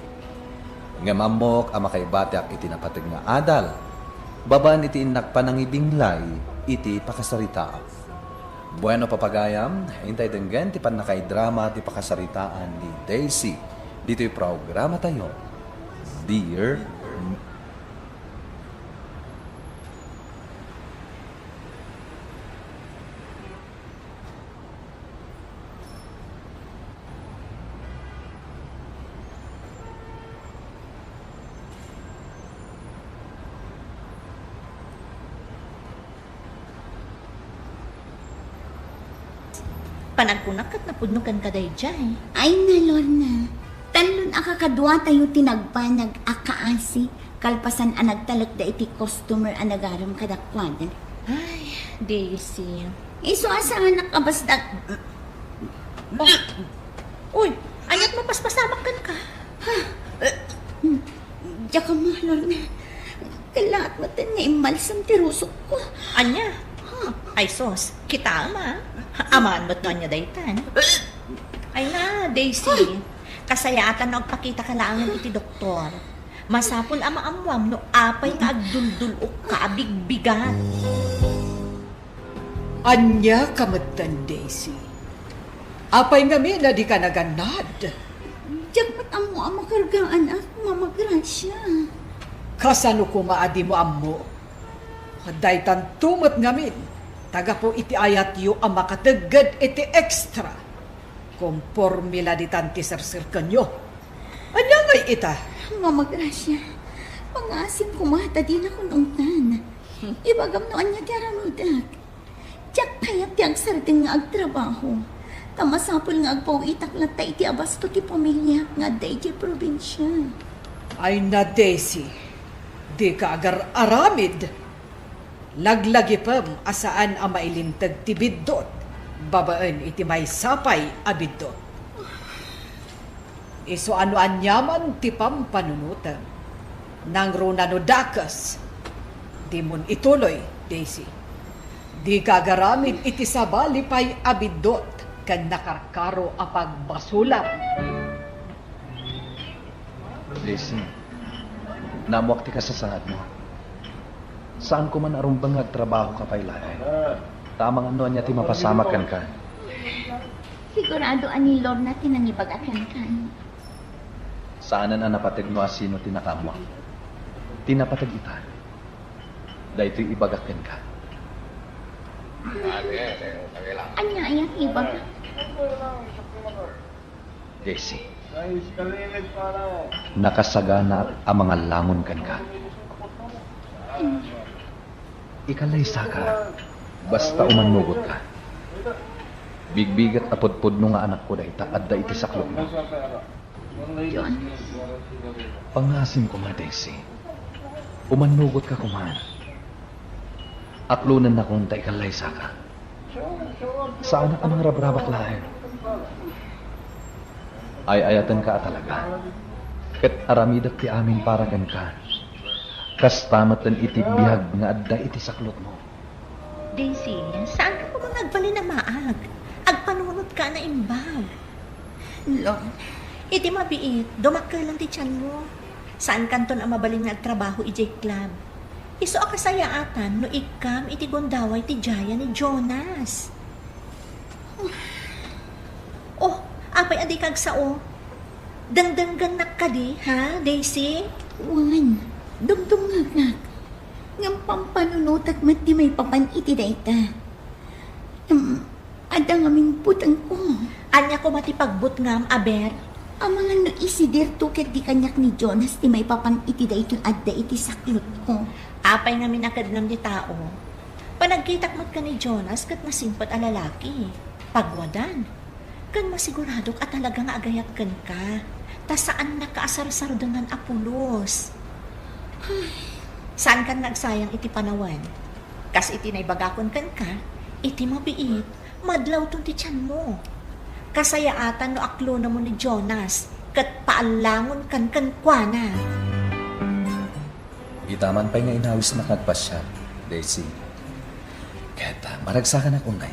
Ngem ammok a makaibatiak iti napateg nga adal babaen iti innak panangibinglay iti pakasaritaak. Bueno, papagayam, intay denggen ti pannakaidrama ti pakasaritaan ni Daisy ditoy programatayo, Dear Panagkunak ket napudno kenka daydiay. Ay, na, Lorna. Tallon a kakaduatayo ti nagbanag a kaasi, kalpasan a nagtalekda iti customer a nagaram kadakuada. Ay, Daisy. Isu a saanak a basta. Oh. Uy, ayat mo paspasamak kenka. Ha? Ania? Ay sus, kitaem a. Amaan met no ania daytan. Ay na, Daisy. Kasayaatan no agpakitaka laengen iti doktor. Masapul a maammuam no apay nga agduldul-okka a bigbigat. Ania ka metten, Daisy? Apay ngamin a dika nagannad? Diak met ammo a makargaan ak, Mama Gracia. Kasano koma a dimo ammo? Daytanto met ngamin, ta gapu iti ayatyo a makategged iti extra. Konporme la ditan ti serserkenyo. Ania ngay ita? Mama Gracia, pangaasim koma ta dinakon ungtan. Ibagam no ania ti aramidek. Diak kayat ti agsardeng nga agtrabaho. Ta masapul nga agpaw-itak latta iti abasto ti pamiliak nga adda idiay probinsia. Ay na, Daisy, dika agar-aramid. Laglagipem a saan a mailinteg ti biddut babaen iti maysa pay a biddut. Isu a no aniaman ti pampanunotem, nangruna no dakes, dimon ituloy, Daisy. Dika agaramid iti sabali pay a biddut ken nakarkaro a pagbasolam. Daisy, naammoak ti kasasaadmo. Saan koma a rumbeng nga agtrabahoka pay laeng. Ta amangan no ania ti mapasamak kenka. Sigurado a ni Lorna ti nangibaga kenka. Saanen a napateg no asino ti nakaammoak. Ti napateg ita, daytoy ibagak kenka. Ania aya ti ibagak? Daisy, nakasaganaak a mangallangon kenka. Ikallaysaka, basta umannugotka. Bigbigat a pudpudno nga anakko dayta adda iti saklotmo. Jonas. Pangaasim koma, Daisy. Umannugotka koma. Aklonennakon ta ikallaysaka. Saanak a mangrabrabak laeng. Ay-ayatenka a talaga. Ket aramidek ti amin para kenka. Kasta met iti biag nga adda iti saklotmo. Daisy, saanka koma nga agbalin a maag? Agpanunotka a naimbag. Lord, iti mabiit, dumakkelen ti tianmo. Saankanton a mabalin nga agtrabaho idiay club. Isu a kasayaatan no ikkam iti gundaway ti Jaya ni Jonas. Oh, apay a dika agsao? Dengdenggennak kadi, ha, Daisy? Wen, dumdumngegak. Ngem pampanunotek met ti maipapan iti dayta. Em, adda ngamin butengko. Ania koma ti pagbutngam, aber? Amangan no isidirto ket di kaniak ni Jonas ti maipapan iti daytoy adda iti saklotko. Apay ngamin a kednem ti tao? Panagkitak met ken ni Jonas ket nasingpet a lalaki. Pagwadan. Ken masiguradok a talaga nga agayat kenka, ta saannaka a sarsardengan a pulos. Saankan nga agsayang iti panawen. Kas iti naibagakon kenka, iti mabiit, madlawton ti tianmo. Kasayaatan no aklonamon ni Jonas, ket paallangonkan kenkuana. Ita man pay nga inawisnak nga agpasiar, Daisy. Ket, ah, maragsakanak unay.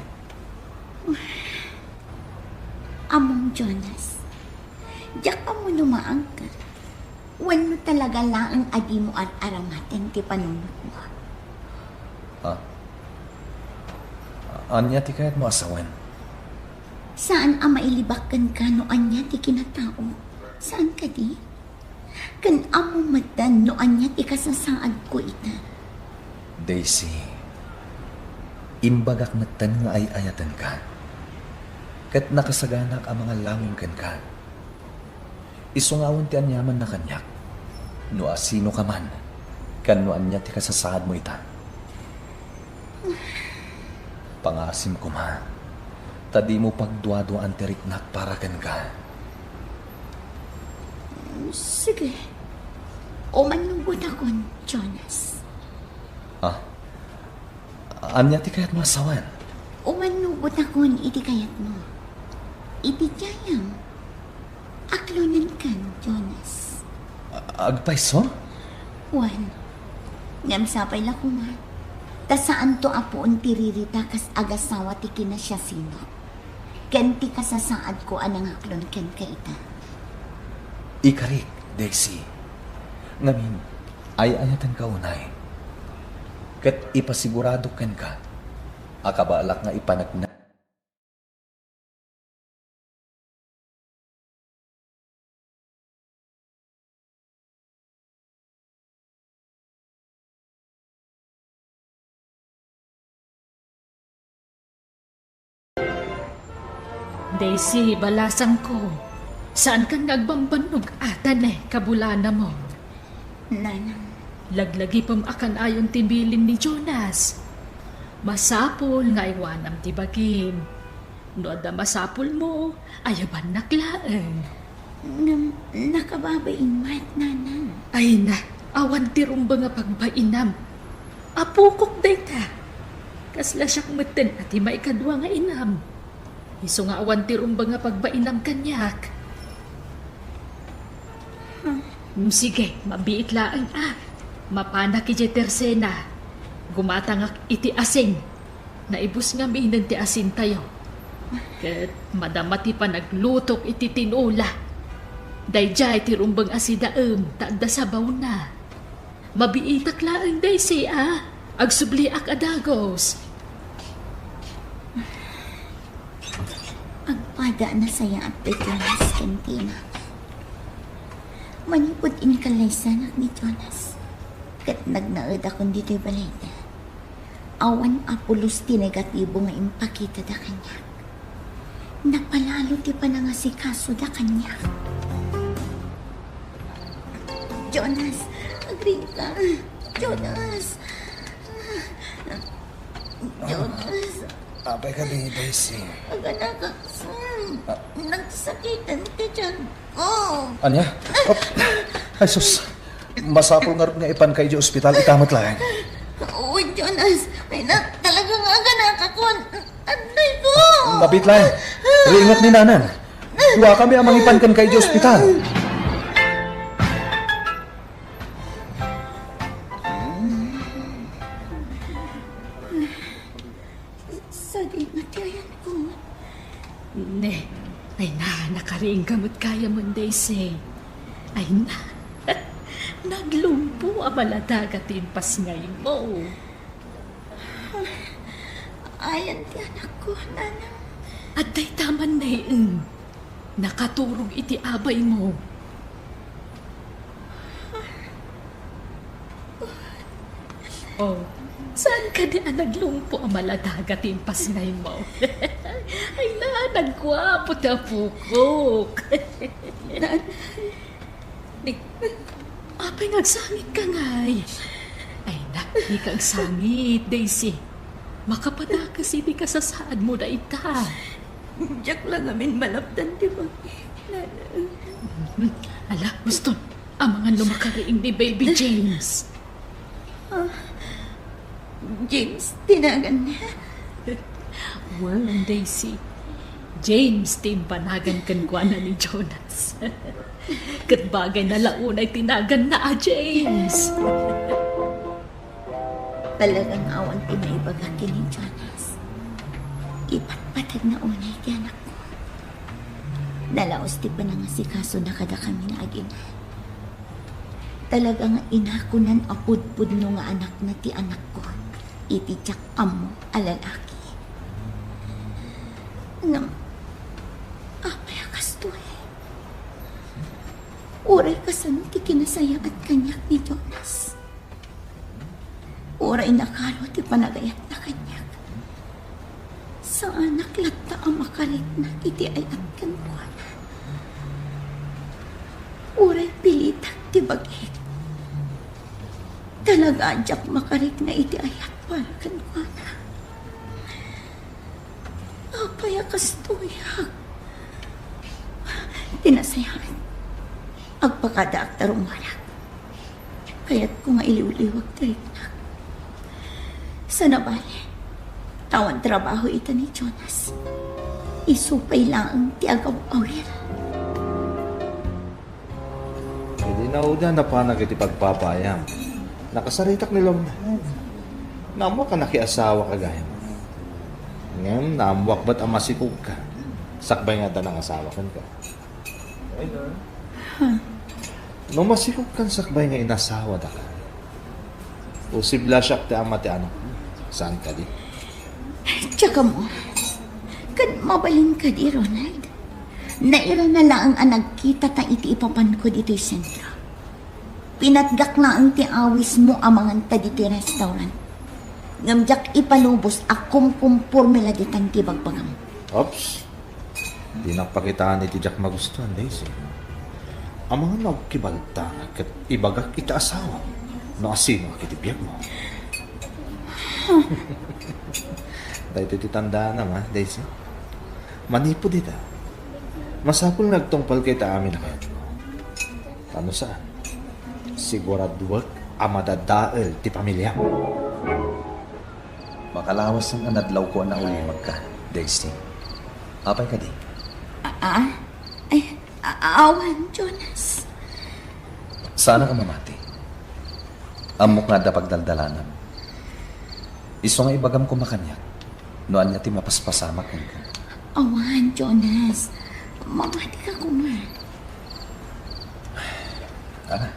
Ammom, Jonas, diak ammo no maangka wenno talaga laeng a dimo ar-aramaten ti panunotmo. Ah? Ania ti kayatmo a sawen? Saan a mailibak kenka no ania ti kinatao. Saan kadi? Ken ammom metten no ania ti kasasaadko ita. Daisy, imbagak metten nga ay-ayatenka. Ket nakasaganaak a mangallangon kenka. Isungawan ti aniamanna kaniak, no asinoka man, ken no ania ti kasasaadmo ita. Pangaasim koma, ta dimo pagduaduaan ti riknak para kenka. Sige. Umannugotakon, Jonas. Ah? Ania ti kayatmo a sawen? Umannugotakon iti kayatmo. Iti jayam. Aklonenkan, Jonas. A-, agpayso? Wen, ngem sapay la koma. Ta saanto a puon ti ririta kas agasawa ti kinasiasino, ken ti kasasaadko a nangaklon kenka ita. Ikarik, Daisy. Ngamin, ay-ayatenka unay. Ket ipasiguradok kenka a kabaelak nga ipanagna Daisy, balasangko, saankan nga agbambannog a ta ne, kabulanamon. Nanang. Laglagipem a kanayon ti bilin ni Jonas. Masapul nga aywanam ti bagim. No adda masapulmo, ayabannak laeng. Ngem nakababain met, Nanang. Ay na, awan ti rumbeng a pagbainam. Apokok dayta. Kasla siak metten a ti maikadua nga inam. Isu nga awan ti rumbeng a pagbainam kaniak. Hmm. Mm, sige, mabiit laeng a. Mapanak idiay tersena. Gumatangak iti asin. Naibus ngaminen ti asintayo. Ket madama ti panaglutok iti tinola. Daydiay ti rumbeng a sidaem ta adda sabawna. Mabiitak laeng, Daisy, a. Agsubliak a dagus. Agpada a nasayaat ti Jonas ken Tina. Manipud inkallaysanak ni Jonas, ket nagnaedakon ditoy balay, awan a pulos ti negatibo nga impakitada kaniak. Napalalo ti panangasikasoda kaniak. Jonas, agriingka. Jonas. Jonas. Apay kadi, Daisy? Aganakak, sir. Ah. Nagsakiten ti tiyan ko. Ania? Oh. Ay, sus. Masapul ngarud nga ipanka idiay ospital, ita met laeng. Uy, Jonas. Ay na, talaga nga aganakakon. Aday ko. Mabiit laeng. Riingak ni Nanang. Duakami a mangipan kenka idiay ospital. Sadino ti ayanko? Ne, ay na, nakariingka met gayam, Daisy. Ay na, naglumpo a maladaga ti impasngaymo. Ayan ti anakko, Nanang. Adda ita man, ne, em. Nakaturog iti abaymo. Oh, saan kadi a naglumpo a maladaga ti impasngaymo? Ay na, nagguapo ti apokok. Di, apay nga agsangitka ngay? Ay na, dika agsangit, Daisy. Makapadakes iti kasasaadmo dayta. Diak la ngamin malapdan ti bagik, Nanang. Ala, Boston, amangan no makariing ni Baby James. Ah, James ti naganna? Well, Daisy, James ti imbanagan kenkuana ni Jonas. Ket bagayna la unay ti naganna a James. Talaga nga awan ti maibaga ken ni Jonas. Ipatpateg na unay ti anakko. Nalaus ti panangasikasona kadakami nga agina. Talaga nga inakonan a pudpudno nga anakna ti anakko iti diak ammo a lalaki. Ngem, apay a kastoy? Uray kasano ti kinasayaat kaniak ni Jonas? Uray nakalo ti panagayatna kaniak, saanak latta a makarikna iti ayat kenkuana. Uray pilitak ti bagik, talaga a diak makarikna iti ayat para kenkuana. Apay a kastoyak? Ti nasayaat, agpakadaak ta rummuarak. Kayatko nga iliwliwag ti riknak. Sana bale, ta awan trabaho ita ni Jonas. Isu pay laeng ti agaw-awir. Idi nauda, napanak iti pagpapayam. Nakasaritak ni Lorna. Naammoak a nakiasawaka gayam. Ngem naammoak met a masikogka sakbay nga adda nangasawa kenka. No masikogkan sakbay nga inasawadaka, posible a siak ti ama ti anakmo. Saan kadi? Diak ammo. Ket mabalin kadi, Ronald? Nairana laeng a nagkitata iti ipapanko ditoy sentro. Pinatgak laeng ti awismo a manganta ditoy restaurant. Ngem diak ipalubos a kumkumporme la ditan ti bagbagam. Oops. Dinak pakitaan iti diak magustuan, Daisy. Amangan no agkibalta ket ibagak iti asawam no asinoak iti biagmo. Daytoy ti tandaanam, a, Daisy. Manipud ita, masapul nga agtungpalka iti amin a kayatko. Ta no saan, siguraduek a madadael ti pamiliam. Makalawasen a nadlawko a naulimagka, Daisy. Apay kadi? A-, a? Ay, a-, awan, Jonas. Saanka a mamati. Ammok nga adda pagdaldalanam. Isu nga ibagam koma kaniak no ania ti mapaspasamak kenka. Awan, Jonas. Mamatika koma. Ala,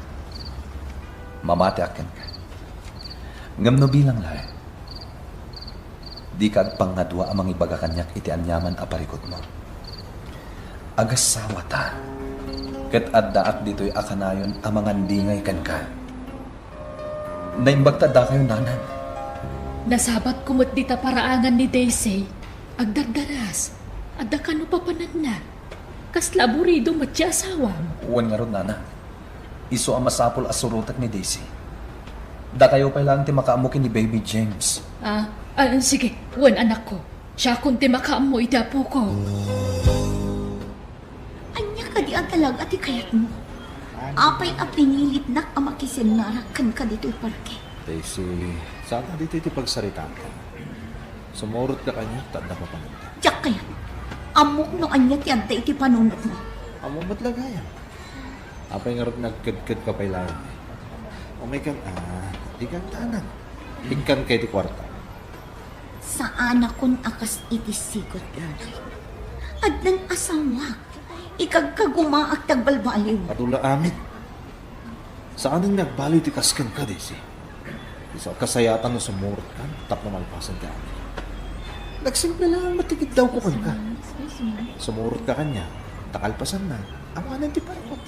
mamatiak kenka. Ngem no bilang laeng, dika agpangngadua a mangibaga kaniak iti aniaman a parikutmo. Agasawata, ket addaak ditoy a kanayon a mangandingay kenka. Naimbag ta addakayo, nanang. Nasabatko met dita paraangan ni Daisy. Agdardaras. Adda kano papananna. Kasla aburido met ti asawam. Wen ngarud, nanang. Isu a masapul a surotek ni Daisy. Dakayo pay laeng ti makaammo ken ni Baby James. Ah, ah, sige. Wen, anakko. Siakon ti makaammo iti apoko. Ania kadi a talaga ti kayatmo? Apay a pinilitnak a makisennarak kenka ditoy parke? Daisy, saan a ditoy ti pagsaritaanka. Sumurotka kaniak ta adda papananta. Diak kayat. Ammok no ania ti adda iti panunotmo. Ammom met la gayam. Apay ngarud nagkedkedka pay laeng? Umaykan, a, dika agdanag. Ikkanka iti kuarta. Saanakon a kas iti sigud, Ronald. Addan asawak. Ikagkagumaak ti agbalbaliw. Adu la amin. Saanen nga agbaliw ti kas kenka, Daisy. Isu a kasayatan no sumurotkan tapno malpasen ti amin. Nagsimple laeng met ti kiddawko kenka. Sumurotka kaniak, ta kalpasanna, awanen ti parikut.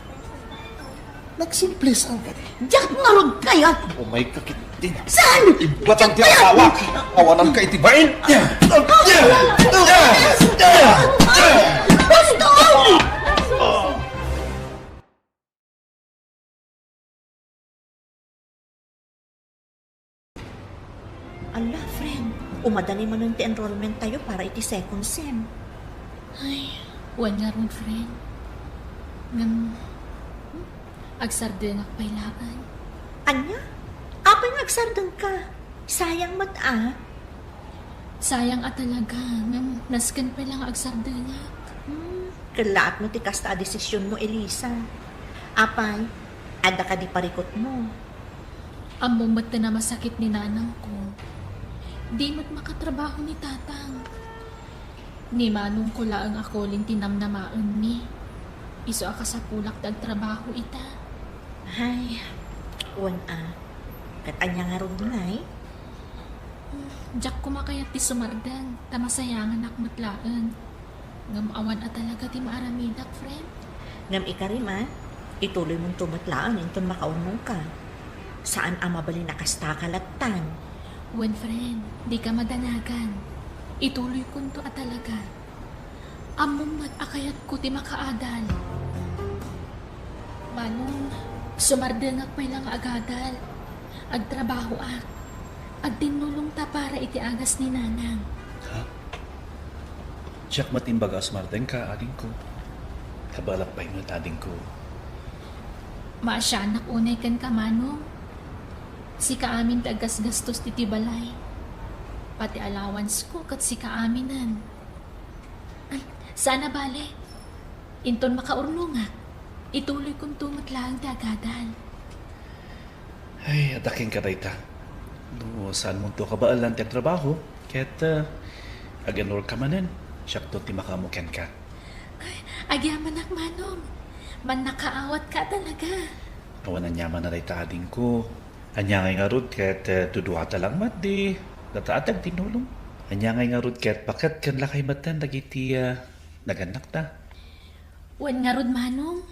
Nagsimple saan kadi. Diak ngarud kayat. Umayka ketdin. Saan? Imbatan ti asawa. Awananka iti bain. Basta! Ala, friend, umadani manen ti enrollment tayo para iti second sem. Ay, wen ngarud, friend. Ngem, agsardengak pay laeng. Ania? Apay nga agsardengka? Sayang met a. Sayang a talaga, ngem nasken pay la nga agsardengak. Hmm, kellaat no ti kasta a desisionmo, Elisa. Apay, adda kadi parikutmo? Ammom met ti namasakit ni nanangko. Di met makatrabaho ni tatang. Ni manongko laeng a kolin ti namnamaenmi. Isu a kasapulak ti agtrabaho ita. Ay, wen a. Ket ania ngarud ngay? Diak koma kayat ti sumardeng, ta masayanganak met laeng. Ngem awan a talaga ti maaramidak, friend. Ngem ikarim a, ituloymonto met laeng inton makaurnongka. Saan a mabalin a kastaka lattan. Wen, friend, dika madanagan. Ituloykonto a talaga. Ammom met a kayatko ti makaadal. Manong, sumardengak pay la nga agadal. Agtrabahoak. Agtinnulongta para iti agas ni nanang. Ha? Diak met imbaga a sumardengka, adingko. Kabalak pay met, adingko. Maasianak unay kenka, Manong. Sika amin ti aggasgastos ditoy balay. Pati allowance ko ket sika aminen. Ay, saan a bale. Inton makaurnongak, ituloykonto met laeng ti agadal. Ay, adda kenka dayta. No, saanmonto kabaelan ti agtrabaho, ket, ah, aganurka manen, siakto ti makaammo kenka. Ay, agyamanak, Manong. Mannakaawatka talaga. Awan aniaman a dayta, adingko. Ania ngay ngarud ket, eh, duduata lang met ti data a agtinnulong? Ania ngay ngarud ket baket ken lakay metten dagiti, ah, nagannakta? Wen ngarud, Manong.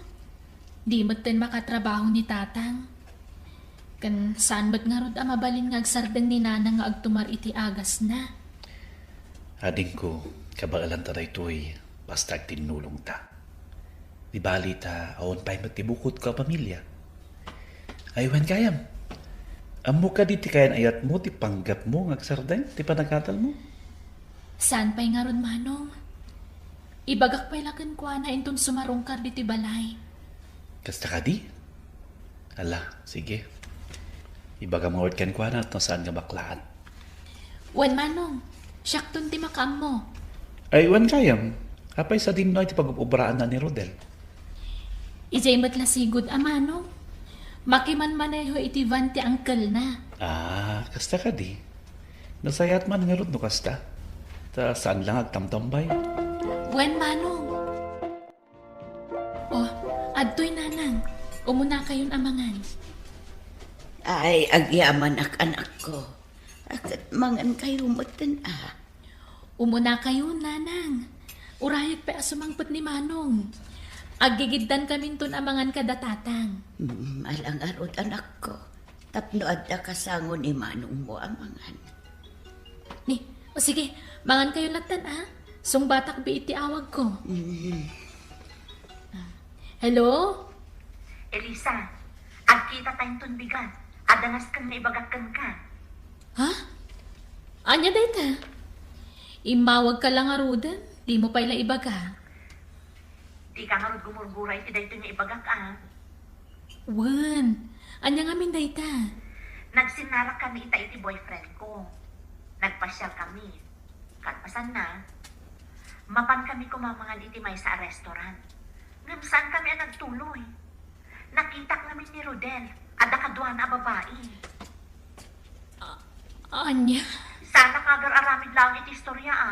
Di metten makatrabaho ni Tatang. Ken saan met ngarud a mabalin nga agsardeng ni Nanang nga agtumar iti agasna. Adingko, kabaelanta daytoy, basta agtinnulongta. Di bali ta awan pay met ti bukotko a pamilia. Ay, wen gayam. Ammo kadi ti kayan-ayatmo ti panggepmo nga agsardeng ti panagadalmo? Saan pay ngarud, Manong? Ibagak pay la kenkuana inton sumarungkar ditoy balay. Kasta kadi? Ala, sige. Ibagam ngarud kenkuana no saan nga baklaat. Wen, Manong, siakton ti makaammo. Ay, wen gayam. Apay sadino ti pagub-ubraanna ni Rodel? Idiay met la sigud a, Manong. Makimanmaneho iti van ti angkelna. Ah, kasta kadi? Nasayaat man ngarud no kasta. Ta saan la nga agtamtambay. Wen, Manong. Oh, adtoy, Nanang. Umunakayon a mangan. Ay, agyamanak, anakko. A, ket mangan kayo metten, a. Umunakayon, Nanang. Urayek pay a sumangpet ni Manong. Aggigiddan kaminton a mangan kada Tatang. Mm, ala ngarud, anakko. Tapno adda kasango ni Manongmo a mangan. Ni, o sige, mangan kayo lattan, a. Sungbatak biit ti awagko. Mm. Hello? Elisa, agkita tayo ton bigat. Adda nasken nga ibagak kenka. Ha? Ania dayta? Immawagka la ngaruden, dimo pay la ibaga. Dika ngarud gumurgura iti daytoy nga ibagak, a. Wen, ania ngamin dayta? Nagsinnarak kami ita iti boyfriend ko. Nagpasiar kami. Kalpasanna, mapan kami kumamangan iti maysa a restaurant. Ngem saan kami a nagtuloy. Nakitak ngamin ni Rodel, adda kaduana a babai. A-, ania? Saan a agar-aramid laeng iti istorya, a.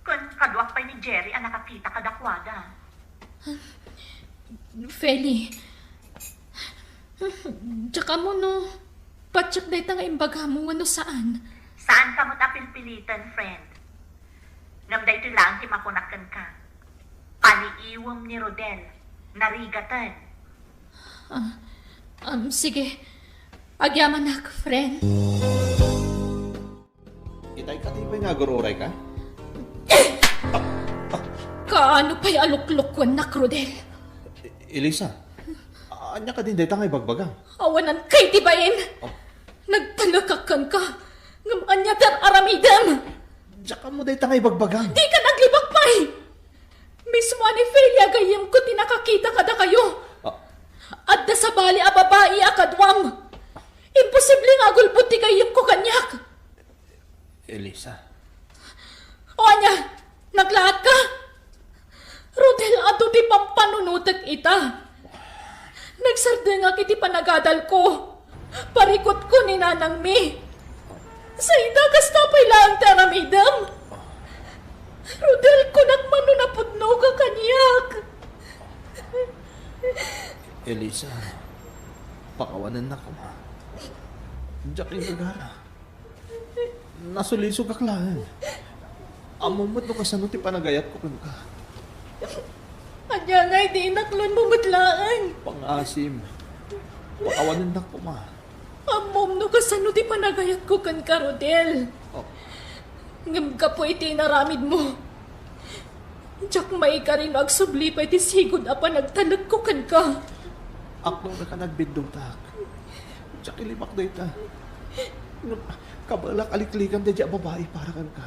Ken kaduak pay ni Jerry a nakakita kadakuada. Feli, diak ammo no patiek dayta nga imbagam wenno saan. Saanka met a pilpiliten, friend. Ngem daytoy laeng ti makunak kenka. Paliiwem ni Rodel. Narigaten. Ah, um, sige. Agyamanak, friend. Itay ka, di ba nga agur-urayka? Kaano pay a luklukwennak, Rodel? E-, Elisa, ania kadin dayta nga ibagbagam? Awanan kay ti bain. Oh. Nagtalekak kenka. Ngem ania ti ar-aramidem? Diak ammo dayta nga ibagbagam. Dika naglibak pay. Mismo a ni Felia gayyemko ti nakakita kadakayo. Ah. Adda sabali a babai a kaduam. Imposible nga agulbod ti gayyemko kaniak. Elisa. O ania, naglaatka? Rodel, adu ti pampanunotek ita. Nagsardengak iti panagadalko. Parikutko ni nanangmi. Sayda, kasta pay laeng ti aramidem. Rodel, kunak man no napudno ka kaniak. Elisa, pakawanennak koma. Diak igagara. Nasulisogak laeng. Ammom met no kasano ti panagayatko kenka. Ania ngay ti inaklonmo met laeng? Pangaasim. Pakawanennak koma. Ammom no kasano ti panagayatko kenka, Rodel. Oh. Ngem gapu iti inaramidmo, diak maikari no agsubli pay ti sigud a panagtalekko kenka. Aklonka, nagbiddutak. Diak ilibak dayta. Ngem kabaelak a liklikan daydiay a babai para kenka.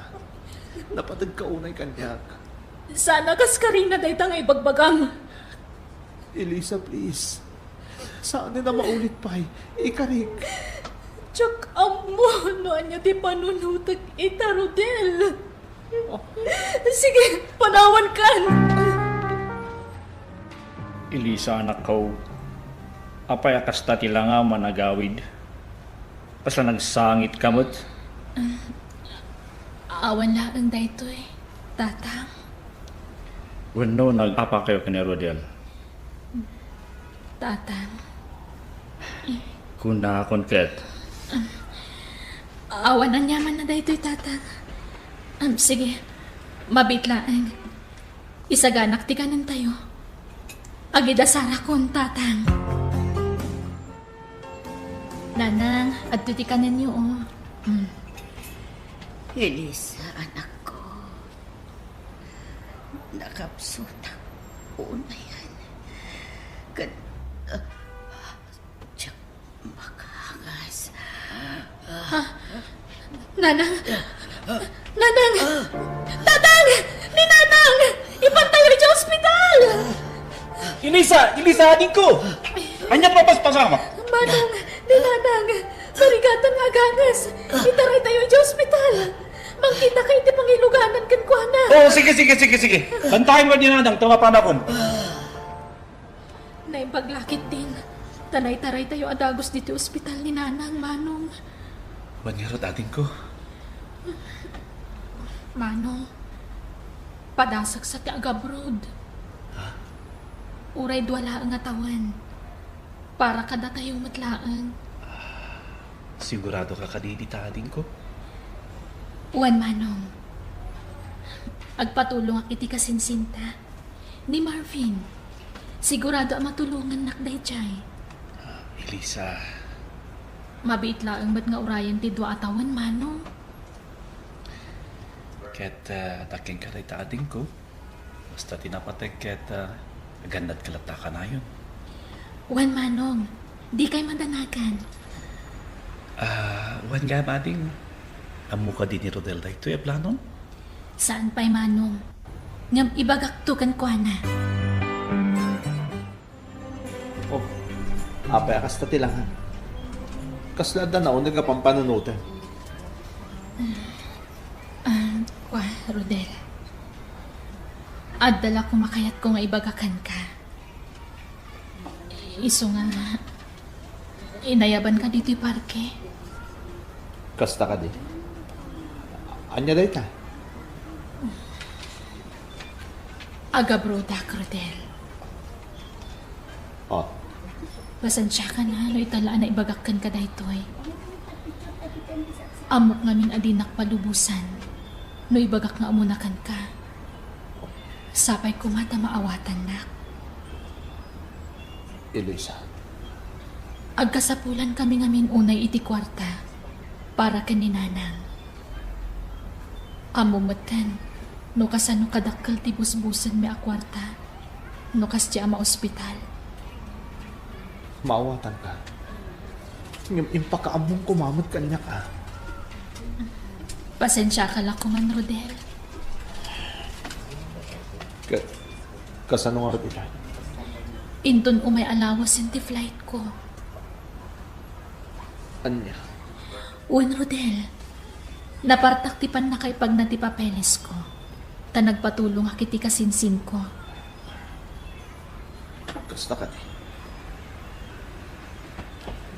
Napateg ka unay kaniak. Sana kas karina dayta nga ibagbagam. Elisa, please. Saan a maulit pay. Ikarik. Diak ammo no ania ti panunotek ita, Rodel. Oh. Sige, panawankan. Elisa, anakko, apay a kasta ti langam a nagawid? Kasla nagsangit ka met? Awan laeng daytoy, Tatang. Wenno nag-apakayo ken ni Rodel? Tatang. Kunakon ket. Awan aniamanna daytoy, Tatang. Am, sige, mabiit laeng. Isaganak ti kanentayo. Agidasarakon, Tatang. Nanang, adto ti kanenyo, oh. Mm. Elisa, anakko. Nakapsutak unayen. Ket, ah, diak makaangas. Ha? Nanang! Nanang! Tatang! Ni Nanang! Ipantayo idiay ospital! Elisa! Elisa, adingko! Ania ti mapaspasamak? Manong, ni Nanang! Narigatan nga agangas! Itaraytayo idiay ospital! Mangkitaka iti pangiluganan kenkuana! Oh, sige, sige, sige, sige! Bantayenko ni Nanang, ta mapanakon. Naimbag la ketdin, ta naitaraytayo a dagus ditoy ospital ni Nanang, Manong. Wen ngarud, adingko. Manong, padasaksa ti agabroad. Ha? Uray dua laeng a tawen. Para kadatayo met laeng. Siguradoka kadi dita, adingko? Wen, Manong. Agpatulongak iti kasinsinta. Ni Marvin, sigurado a matulongannak daydiay. Ah, Elisa. Mabiit laeng met nga urayen ti dua a tawen, Manong. Ket, ah, adda kenka dayta, adingko. Basta ti napateg ket, ah, agannadka latta kanayon. Wen, Manong, dikay madanagan. Ah, wen gayam, ading. Ammo kadi ni Rodel daytoy a planom? Saan pay, Manong. Ngem ibagakto kenkuana. Oh, apay a kasta ti langan? Kasla adda nauneg nga pampanunotem? Ah, kua, Rodel. Adda la koma kayatko nga ibaga kenka. Isu nga, inayabanka ditoy parke. Kasta kadi? Ania dayta? Agabroadak, Rodel. Oh. Pasensiakan no ita la a naibagak kenka daytoy. Ammok ngamin a dinak palubosan no ibagak nga ammona kenka. Sapay koma ta maawatannak. Elisa. Agkasapulan kami ngamin unay iti kuarta para ken ni Nanang. Ammom metten no kasano kadakkel ti busbusenmi a kuarta no kasdiay a maospital. Maawatanka. Ngem impakaammom koma met kaniak, a. Pasensiaka la koman, Rodel. Ka-, kasano ngarud ita? Inton umay a lawasen ti flightko. Ania? Wen, Rodel. Napartak ti pannakaipagna ti papelesko, ta nagpatulongak iti kasinsinko. Kasta kadi.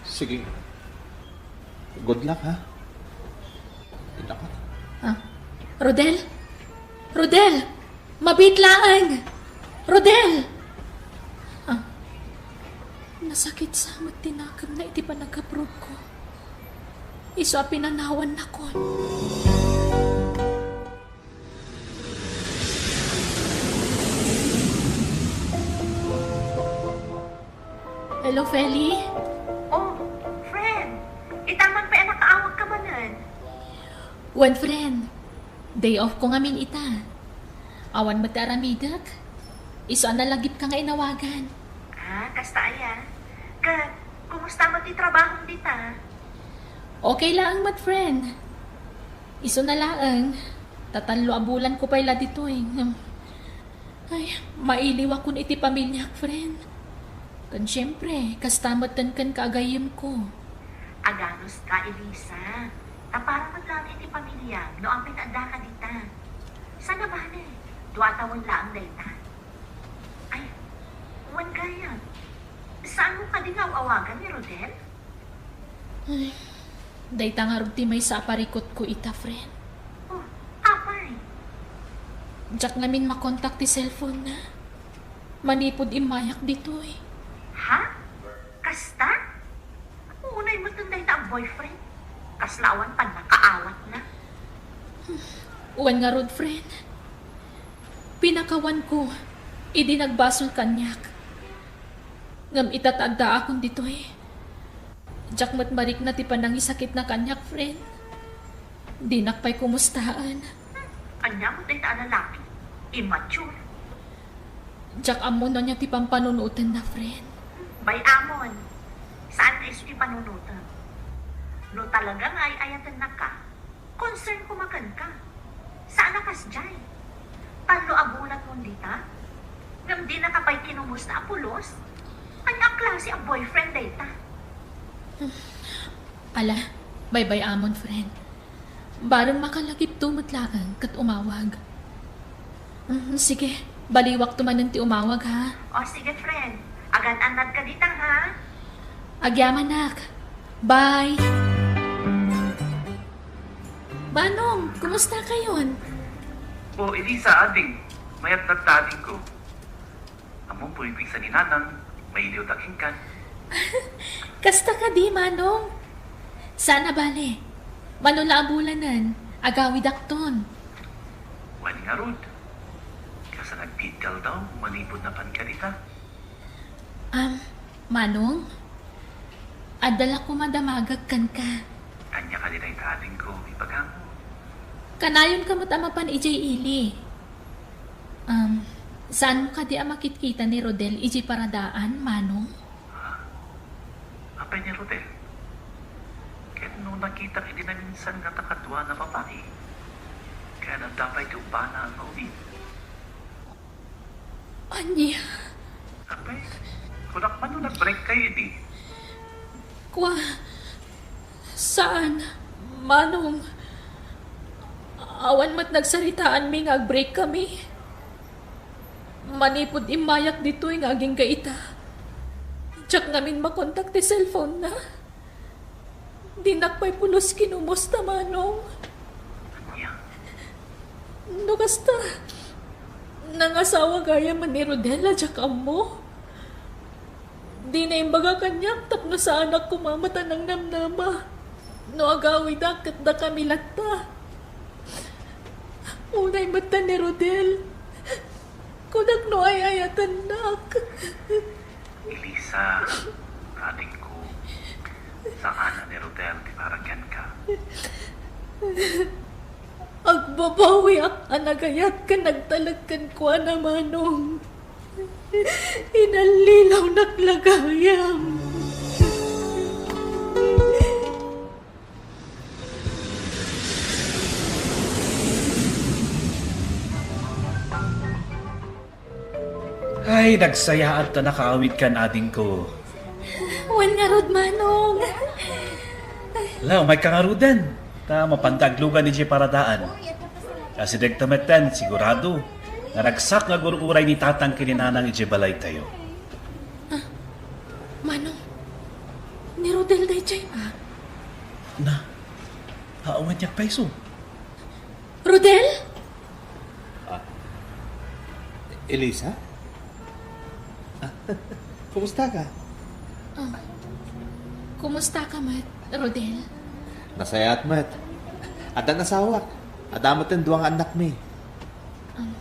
Sige. Good luck, ha? Inakot. Ah. Rodel? Rodel! Mabiit laeng! Rodel! Ah. Nasakit sa met ti nakemna iti panagabroadko. Isu a pinanawannakon. Hello, Feli? Oh, friend. Ita man pay a nakaawagka manen. Wen, friend. Day off ko ngamin ita. Awan met ti aramidek. Isu a nalagipka nga inawagan. Ah, kasta aya. Ket, kumusta met ti trabahom dita? Okay laeng met, friend. Isuna laeng, ta tallo a bulanko pay la ditoy. Ay, mailiwakon iti pamiliak, friend. Ken siempre, kasta metten ken kaagayemko. Aganuska, Elisa. Ta para met laeng iti pamiliam no apay ta addaka dita. Saan a bale, dua a tawen laeng dayta. Ay, wen gayam. Saanmo kadi nga aw-awagan ni Rodel? Ay, Dayta ngarud ti maysa a parikutko ita, friend. Oh, apay? Diak ngamin makontak ti cellphone na. Manipud immayak ditoy. Ha? Kasta? Unay met dayta a boyfriend? Kasla awan pannakaawatna? Wen ngarud, friend. Pinakawanko, idi nagbasol kaniak. Ngem ita ta addaakon ditoy, diak met marikna ti panangisakitna kaniak, friend. Dinak pay kumustaan. Ania met dayta a lalaki? Immature. Diak ammo no ania ti pampanunotenna, friend. Bay-amon, saan nga isu ti panunotem. No talaga nga ay-ayatennaka, concern koma kenka. Saan a kasdiay? Tallo a bulan mon dita? Ngem dinaka pay kinumusta a pulos? Ania a klase a boyfriend dayta? Ala, baybay-amon, friend. Bareng makalagipto met laeng ket umawag. Mm, sige, baliwakto manen ti umawag, ha? O, sige, friend. Agan-annadka dita, ha? Agyamanak. Bye! Manong, kumusta kayon? O, Elisa, ading. Mayat nagtadingko. Ammom pay pigsa ni Nanang, mailiwda kenka. Kasta kadi, Manong? Saan a bale. Mano la a bulanen, agawidakton. Wen ngarud. Kasla nagbiddal daw, manipud napanka dita. Am, Manong? Adda la koma damagek kenka. Ania kadi dayta adingko, ibagam? Kanayonka met a mapan idiay ili. Um, saanmo kadi a makitkita ni Rodel idiay paradaan, Manong? Ha? Apay ni Rodel? Ket no nakitak idi naminsan ngata kaduana a babai, ket adda pay ti ubbana a mauli. Ania? Apay, kunak man no nag-break kayo idi? Kua, saan, Manong. Awan met nagsaritaanmi nga ag-break kami. Manipud immayak ditoy nga agingga ita, diak ngamin makontak ti cellphone na. Dinak pay pulos kinumusta, Manong. Ania? No kasta, nangasawa gayam ni Rodel a diak ammo? Dina imbaga kaniak tapno saanak koma met a nangnamnama. No agawidak ket dakami latta. Unay met ta ni Rodel. Kunak no ay-ayatennak. Elisa, adingko, saan a ni Rodel ti para kenka. Agbabawiak a nagayat ken nagtalek kenkuana, Manong. Inallilawnak la gayam. Ay, nagsayaat ta nakaawidkan, adingko. Wen ngarud, Manong. La, umayka ngaruden. Ta mapanda aglugan idiay paradaan. Asidegta metten, sigurado, nga ragsak nga agur-uray ni Tatang ken ni Nanang idiay balaytayo. Ah, Manong, ni Rodel daydiay, ah. Na, awan diak payso. Rodel? Ah. Elisa? Ah, kumusta ka? Ah, kumusta ka met, Rodel? Nasayaat met. Addan asawak. Adda met dua nga annakmi. Ah,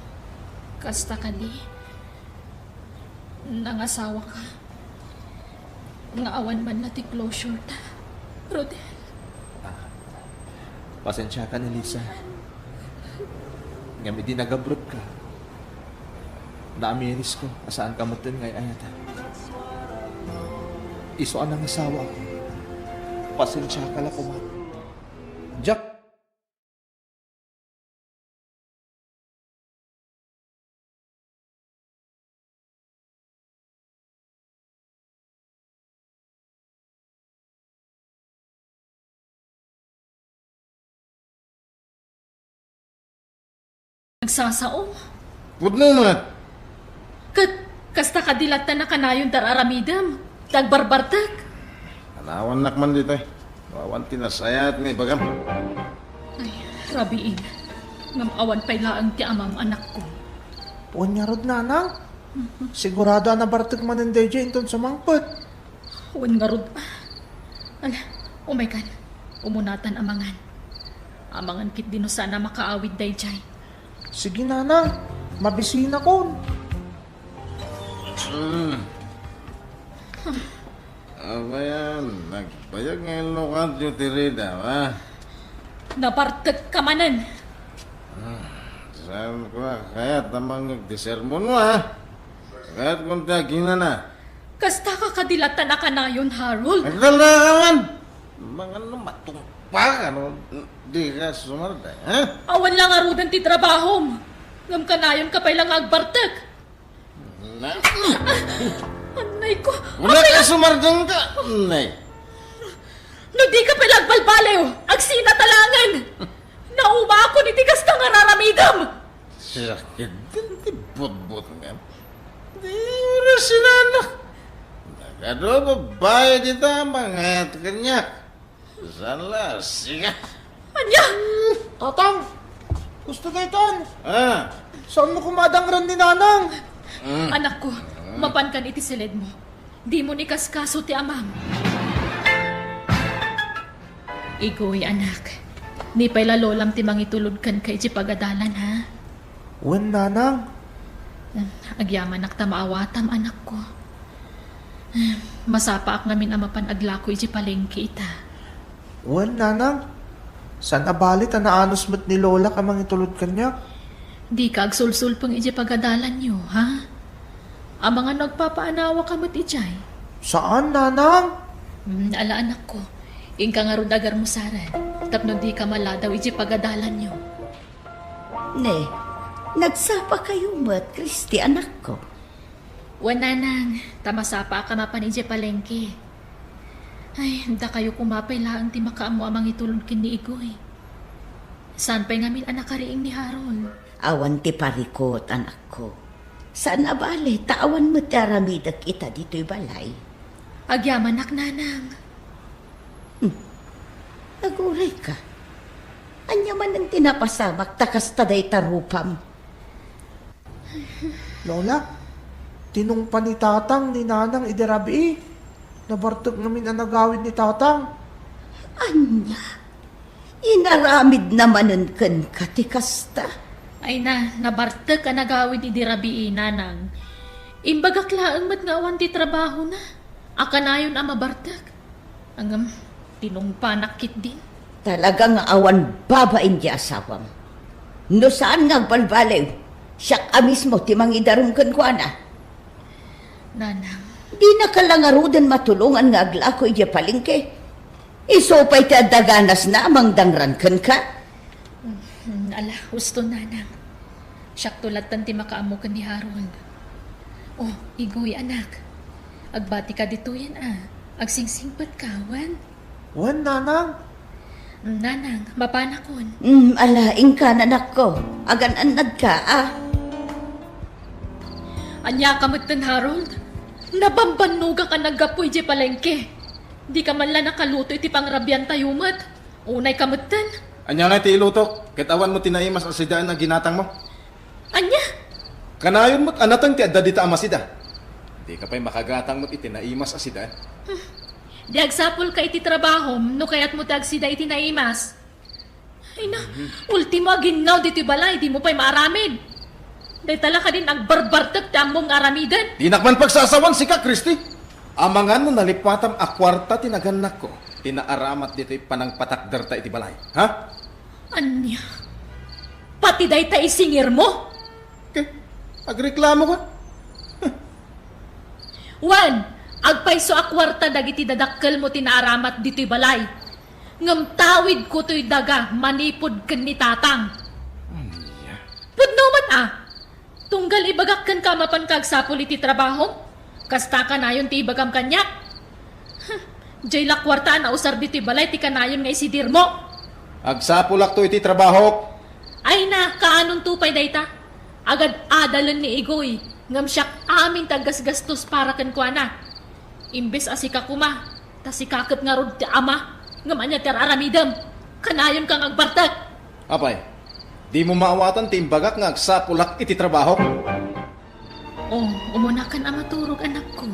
kasta kadi. Nangasawa ka. Nga awan man la ti closure ta, Rodel. Ah, pasensiakan, Elisa. Ngem idi nagabroad ka, naamirisko a saan ka metten nga ay-ayatan. Isu a nangasawa ako, pasensiaka la koma. Jack, Nagsasao. Pudno met. Ket kasta kadi latta nakanayon ti ar-aramidem, ti agbarbartek. Alawannak man ditoy. Awan ti nasayaat nga ibagam. Ay, rabiin. Ngem awan pay laeng ti amam, anakko. Wen ngarud, nanang? Sigurado a nabartek manen daydiay inton sumangpet. Wen ngarud. Ala, umaykan. Umunatan a mangan. Amangan ketdi no saan a makaawid daydiay. Sige, nanang. Mabisinakon. Mm. Abayan, nagbayag nga inlukatyo ti Rida, a? Nabartekka manen. Saan ko a kayat a mangngeg ti sermonmo, a? Kayat kon ti aginana. Kastaka kadi latta a kanayon, Harold? Agdala ka man! Mangan no matungpal ka no di ka sumardeng, ha? Awan la ngaruden ti trabahom. Ngem kanayonka pay la nga agbartek. Na? Annay ko! Wala ka sumardeng ka, nay. No di ka pay la agbalbaliw, agsina ta laengen. Naumaakon iti kasta nga raramidem. Sakit din ti butbut nga. Di oras sinanak. Nagadu babae dita mangayat kaniak. Saan la, siga? Ania? Tatang! Gusto daytan? Ah. Saan mo kumadangran ni nanang? Mm. Anakko, mapankan iti siledmo. Dimo ni kaskaso ti amam. Igoy, anak. Ni pay la lolam ti mangitulod kenka iti pagadalan, ha? Wen, nanang. Agyamanak ta maawatam, anakko. Masapaak ngamin a mapan aglako iti palengke ita. Wen, nanang. Saan a bali ta naanus met ni lolak a mangitulod kaniak. Dika agsulsulpeng iti pagadalanyo, ha? Amangan no agpapaanawaka met idiay. Saan, nanang? Hmm, ala, anakko. Inka ngarud agarmusaran, tapno dika maladaw iti pagadalanyo. Ne, nagsapakayo met, Christy, anakko? Wen, nanang, ta masapaak a mapan idiay palengke. Ay, dakayo koma pay laeng ti makaammo a mangitulod ken ni Igoy. Saan pay ngamin a nakariing ni Harold? Awan ti parikut, anakko. Saan a bale, ta awan met ti aramidek ita ditoy balay. Agyamanak, nanang. Hmm. Aguray ka. Ania manen ti napasamak ta kasta dayta rupam? Lola, tinungpa ni tatang ni nanang idi rabii. Nabartek ngamin a nagawid ni tatang. Ania? Inaramidna manen kenka ti kasta? Ay na, nabartek a nagawid idi rabii, nanang. Imbagak laeng met nga awan ti trabahona. A kanayon a mabartek. Ngem, tinungpanak ketdin. Talaga nga awan babain ti asawam. No saan nga agbalbaliw, siak a mismo ti mangidarum kenkuana. Nanang. Dinaka la ngaruden matulongan nga aglako idiay palengke. Isu pay ti adda ganasna a mangdangran kenka. Hmm, ala, husto, nanang. Siakto lattan ti makaammo ken ni Harold. Oh, Igoy, anak. Agbatika ditoyen a. Agsingsingpetka, wen? Wen, nanang. Hmm, nanang, mapanakon. Hmm, ala, inka, anakko. Agan-annadka, a. Ania ka metten, Harold? Nabambannogak a naggapu idiay palengke. Dika man la nakaluto iti pangrabiantayo met. Unay ka metten. Ania nga ti ilutok? Ket awan mo ti naimas a sidaen a ginatangmo? Ania? Kanayon met a nateng ti adda dita a masida. Dika pay makagatang met iti naimas a sidaen. Hmm. Di agsapulka iti trabahom no kayatmo ti agsida iti naimas. Ay na, ultimo a ginnaw ditoy balay, dimo pay maaramid. Dayta la kadin agbarbartek ti ammom nga aramiden. Dinak man pagsasawan sika, Christy. Amangan no nalipatam a kuarta ti nagannakko ti naaramat ditoy panangpatakderta iti balay, ha? Ania? Pati dayta isingirmo? Ke, agreklamo ka? Wen, agpayso a kuarta dagiti dadakkelmo ti naaramat ditoy balay. Ngem tawidko toy daga manipud ken ni Tatang. Ania? Pudno met a. Tunggal ibagak kenka a mapanka agsapul iti trabahom. Kasta kanayon ti ibagam kaniak. Huh, diay la kuarta a nausar ditoy balay ti kanayon nga isidirmo. Agsapulakto iti trabahok. Ay na, kaanonto pay dayta? Agad-adalen ni Igoy, ngem siak amin ti aggasgastos para kenkuana. Imbes a sika koma, ta sika ket ngarud ti ama. Ngem ania ti ar-aramidem? Kanayonka nga agbartek. Apay, dimo maawatan ti imbagak nga agsapulak iti trabahok? Oh, umunakan a maturog, anakko.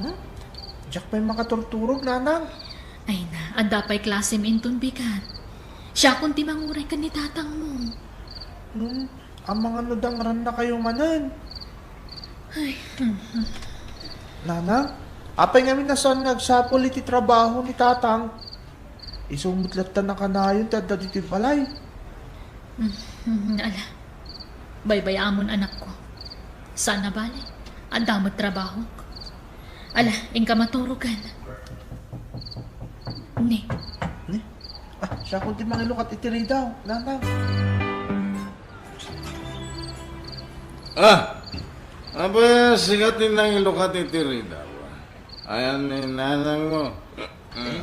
Hmm? Diak pay makaturturog, nanang. Ay na, adda pay klasem inton bigat. Siakon ti manguray ken ni tatangmo. Hmm, amangan no dangrannakayo manen. Ay, hmm, hmm. Nanang, apay ngamin a saan nga agsapul iti trabaho ni tatang? Isu met latta nakanayon ti adda ditoy balay. Hmm, hmm, ala. Baybay-amon, anakko. Saan a bale, adda met trabahok. Ala, inka maturogan. Ni. Ni? Ah, siakon ti mangilukat iti ridaw, nanang. Ah, aba, sika ti nangilukat iti ridaw. Ayan ni nanangmo. Eh,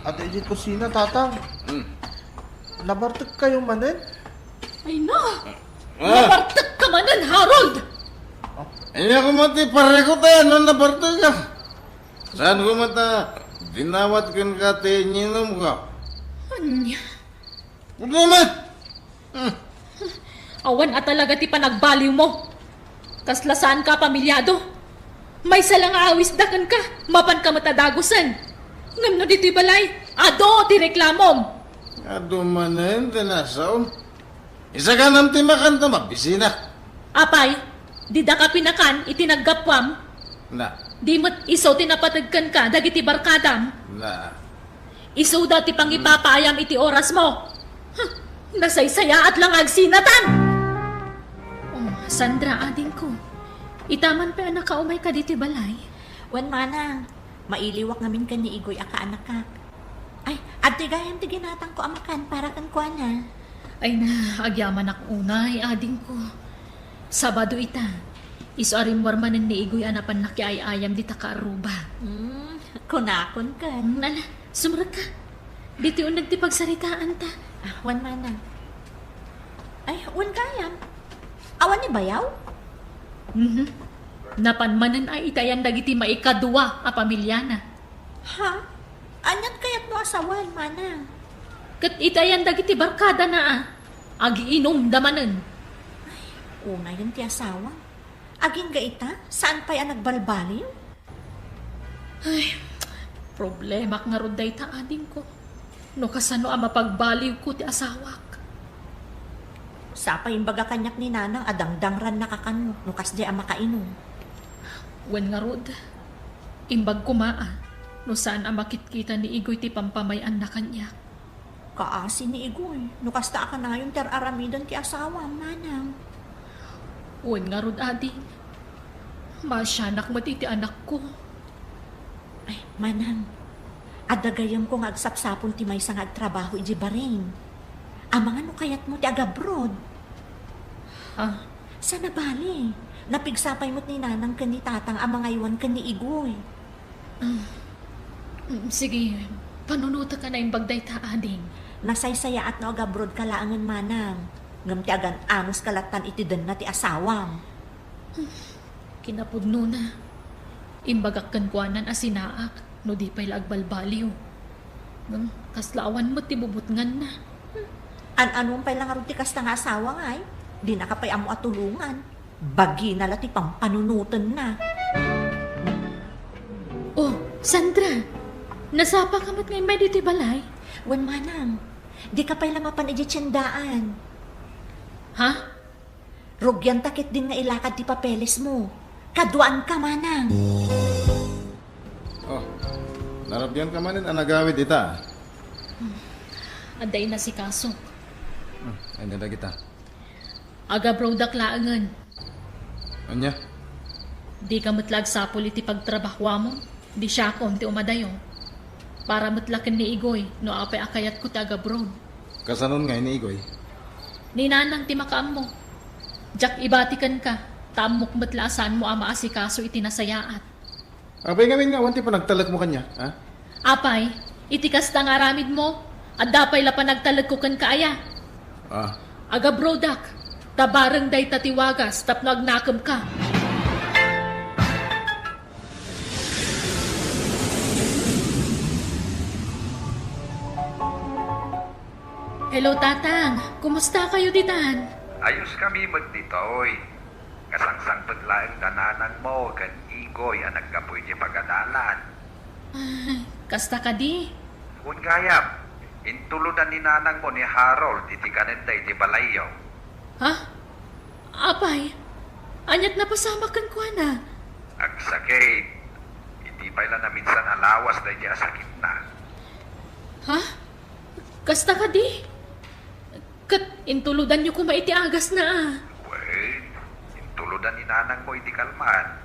adda iti kusina, tatang. Hmm. Nabartekkayo manen? Ay na! Ah! Nabartekka manen, Harold! Ania koma ti parikut a no nabartekka? Saan koma ta dinawat kenka ti ininumko? Ania? Problema! Hmm. Awan a talaga ti panagbaliwmo. Kasla saanka a pamilyado. Maysa la nga awisda kenka, mapanka met a dagusen. Ngem no ditoy balay, adu ti reklamom. Adu manen ti nasaom. Isaganam ti makan ta mabisinak. Apay, didaka pinakan iti naggapuam? Na. Di met isu ti napateg kenka dagiti barkadam? Na. Isuda ti pangipapaayam iti orasmo. Huh, nasaysayaat la nga agsinatan! Oh, Sandra, adingko. Ita man pay a nakaumayka ditoy balay? Wen, manang, mailiwak ngamin ken ni Igoy a kaanakak. Ay, adtoy gayam ti ginatangko a makan para kenkuana. Ay na, agyamanak unay, adingko. Sabado ita. Isu a rimmuar manen ni Igoy a napan nakiay-ayam dita kaarruba. Hmm, kunakon ken. Hmm, ala, sumrekka. Ditoy uneg ti pagsaritaanta. Ah, wen, manang. Ay, wen gayam. Awan ni bayaw? Mhm. Napan manen a itayan dagiti maikadua a pamilyana. Ha? Aniat kayatmo a sawen, manang? Ket itayan dagiti barkadana a agiinumda manen. Ay, unayen ti asawa. Agingga ita, saan pay a nagbalbaliw? Ay, problemak ngarud dayta, adingko. No kasano a mapagbaliwko ti asawak? Sapay imbaga kaniak ni nanang a dangdangrannaka kano no kasdiay a makainum. Wen ngarud, imbag koma a no saan a makitkita ni Igoy ti pampamay-anna kaniak. Kaasi ni Igoy no kasta a kanayon ti ar-aramiden ti asawam, manang. Wen ngarud, ading, maasianak met iti anakko. Ay, manang, adda gayyemko nga agsapsapul ti maysa nga agtrabaho idiay Bahrain. Amangan no kayatmo ti agabroad. Ah. Saan a bale, napigsa pay met ni nanang ken ni tatang a mangaywan ken ni Igoy. Ah, mm, sige, panunotek a naimbag dayta, ading. Nasaysayaat no agabroadka laengen, manang. Ngem ti agan-anuska lattan iti denna ti asawam. Kinapudnona, imbagak kenkuanan a sinaak no di pay la agbalbaliw. Ngem kasla awan met ti bubutnganna. An-anuem pay la ngarud ti kasta nga asawa, ngay? Dinaka pay ammo a tulongan. Bagina la ti pampanunotenna. Oh, Sandra! Nasapaka met nga immay ditoy balay? Wen, manang. Dika pay la mapan idiay tiendaan. Ha? Rugianta ketdin nga ilakad ti papelesmo. Kaduaanka, manang. Oh, narabianka manen a nagawid ita. Adda inasikasok. Hmm, ania dagita? Agabroadak laengen. Ania? Dika met la agsapul iti pagtrabahoamon, di siakon ti umadayo. Para met la ken ni Igoy no apay a kayatko ti agabroad. Kasanon ngay ni Igoy? Ni Nanang ti makaammo. Diak ibati kenka, ta ammok met la a saanmo a maasikaso iti nasayaat. Apay ngamin nga awan ti panagtalekmo kaniak, ha? Apay, iti kasta nga aramidmo, adda pay la panagtalekko kenka aya? Ah. Agabroadak, ta bareng dayta ti wagas tapno agnakemka. Hello, Tatang. Kumusta kayo ditan? Ayos kami met ditoy. Kasangsangpet laeng da nanangmo ken Igoy a naggapu iti pagadalan. Ay, kasta kadi? Wen gayam, intulodan ni nanangmo ni Harold iti kanenda iti balayyo. Ha? Apay, aniat napasamak kenkuana? Agsakit. Iti pay la naminsan a lawas daydi a sakitna. Ha? Kasta kadi? Ket intulodanyo koma iti agasna a. Wen, intulodan ni nanangmo iti kalman.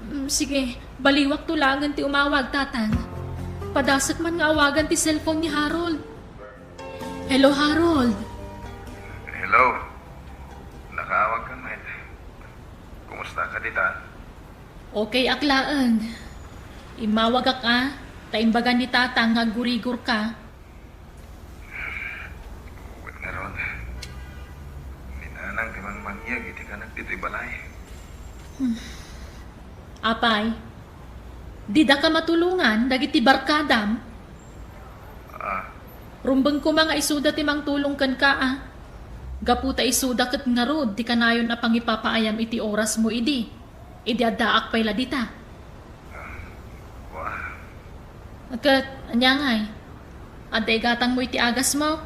Mm, sige, baliwakto laengen ti umawag, Tatang. Padasek man nga awagan ti cellphone ni Harold. Hello, Harold. Hello. Nakaawag ka met. Kumusta ka dita? Okay ak laeng. Immawagak a, ta imbagan ni Tatang nga aggurigor ka. Wen ngarud, ni nanang ti mangmangyeg iti kanak ditoy balay. Apay, didaka matulongan dagiti barkadam? Ah. Rumbeng koma nga isuda ti mangtulong kenka a. Gapu ta isuda ket ngarud ti kanayon a pangipapaayam iti orasmo idi. Idi addaak pay la dita. Wa. Ket, ania ngay? Adda igatangmo iti agasmo?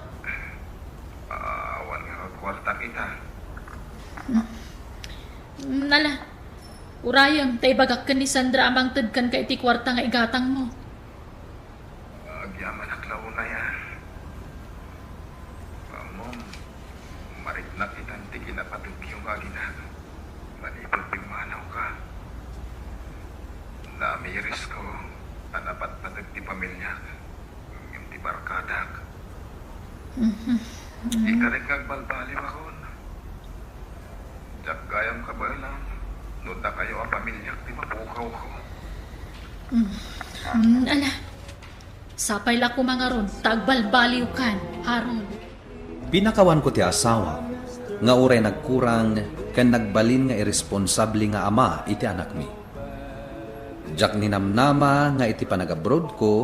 Awan nga kuarta kita. Mm, ala. Urayem, ta ibagak ken ni Sandra a mangted kenka iti kuarta nga igatangmo. Agyamanak la unay a. Ammom, mariknak itan ti kinapategyo nga aginak. Manipud pimmanawka, naamirisko a napatpateg ti pamiliak ngem ti barkadak. Mhm. Ikarek nga agbalbaliwakon. Diak gayam kabaelan no dakayo a pamiliak ti mapukawko. Mm. Mm, ala. Sapay la koma ngarud ta agbalbaliwkan, Harold. Pinakawanko ti asawa nga uray nagkurang ken nagbalin nga irresponsable nga ama iti anakmi. Diak ninamnama nga iti panagabroadko,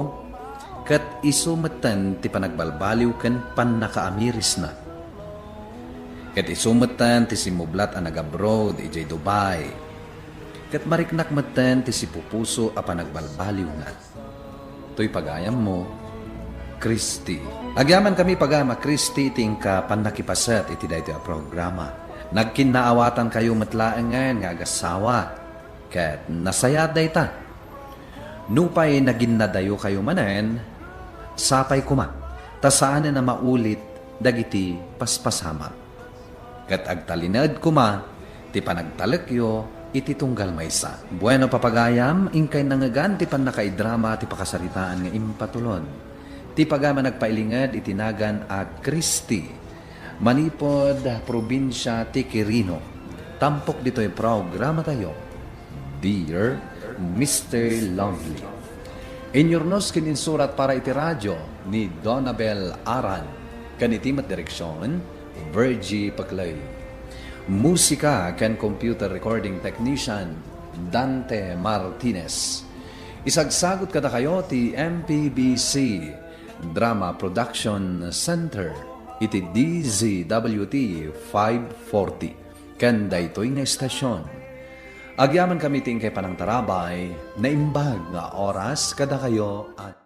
ket isu metten ti panagbalbaliw ken pannakaamirisna. Ket isu metten ti simmublat a nagabroad idiay Dubai. Ket mariknak metten ti sipupuso a panagbalbaliwna. Toy pagayammo, Christy. Agyamankami, pagayam a Christy, iti inka pannakipaset iti daytoy a programa. Nagkinnaawatankayo met laengen nga agassawa, ket nasayaat dayta. Nupay naginnadayokayo manen, sapay koma, ta saanen a maulit dagiti paspasamak. Ket agtalinaed koma ti panagtalekyo iti tunggal maysa. Bueno, papagayam, inkay nangngegan ti pannakaidrama ti pakasaritaan nga impatulon. Ti pagayam a nagpailinged iti nagan a Christy, manipud probinsia ti Quirino. Tampok ditoy programatayo, Dear Mister Lovely. Inyurnos ken insurat para iti radio ni Donabel Aran ken iti met direksion, Virgie Paclay. Musika ken computer recording technician, Dante Martinez. Isagsagut kadakayo ti M P B C Drama Production Center iti D Z W T five forty. Ken daytoy nga estasion, agyamankami ti inkay panangtarabay, naimbag nga oras kadakayo a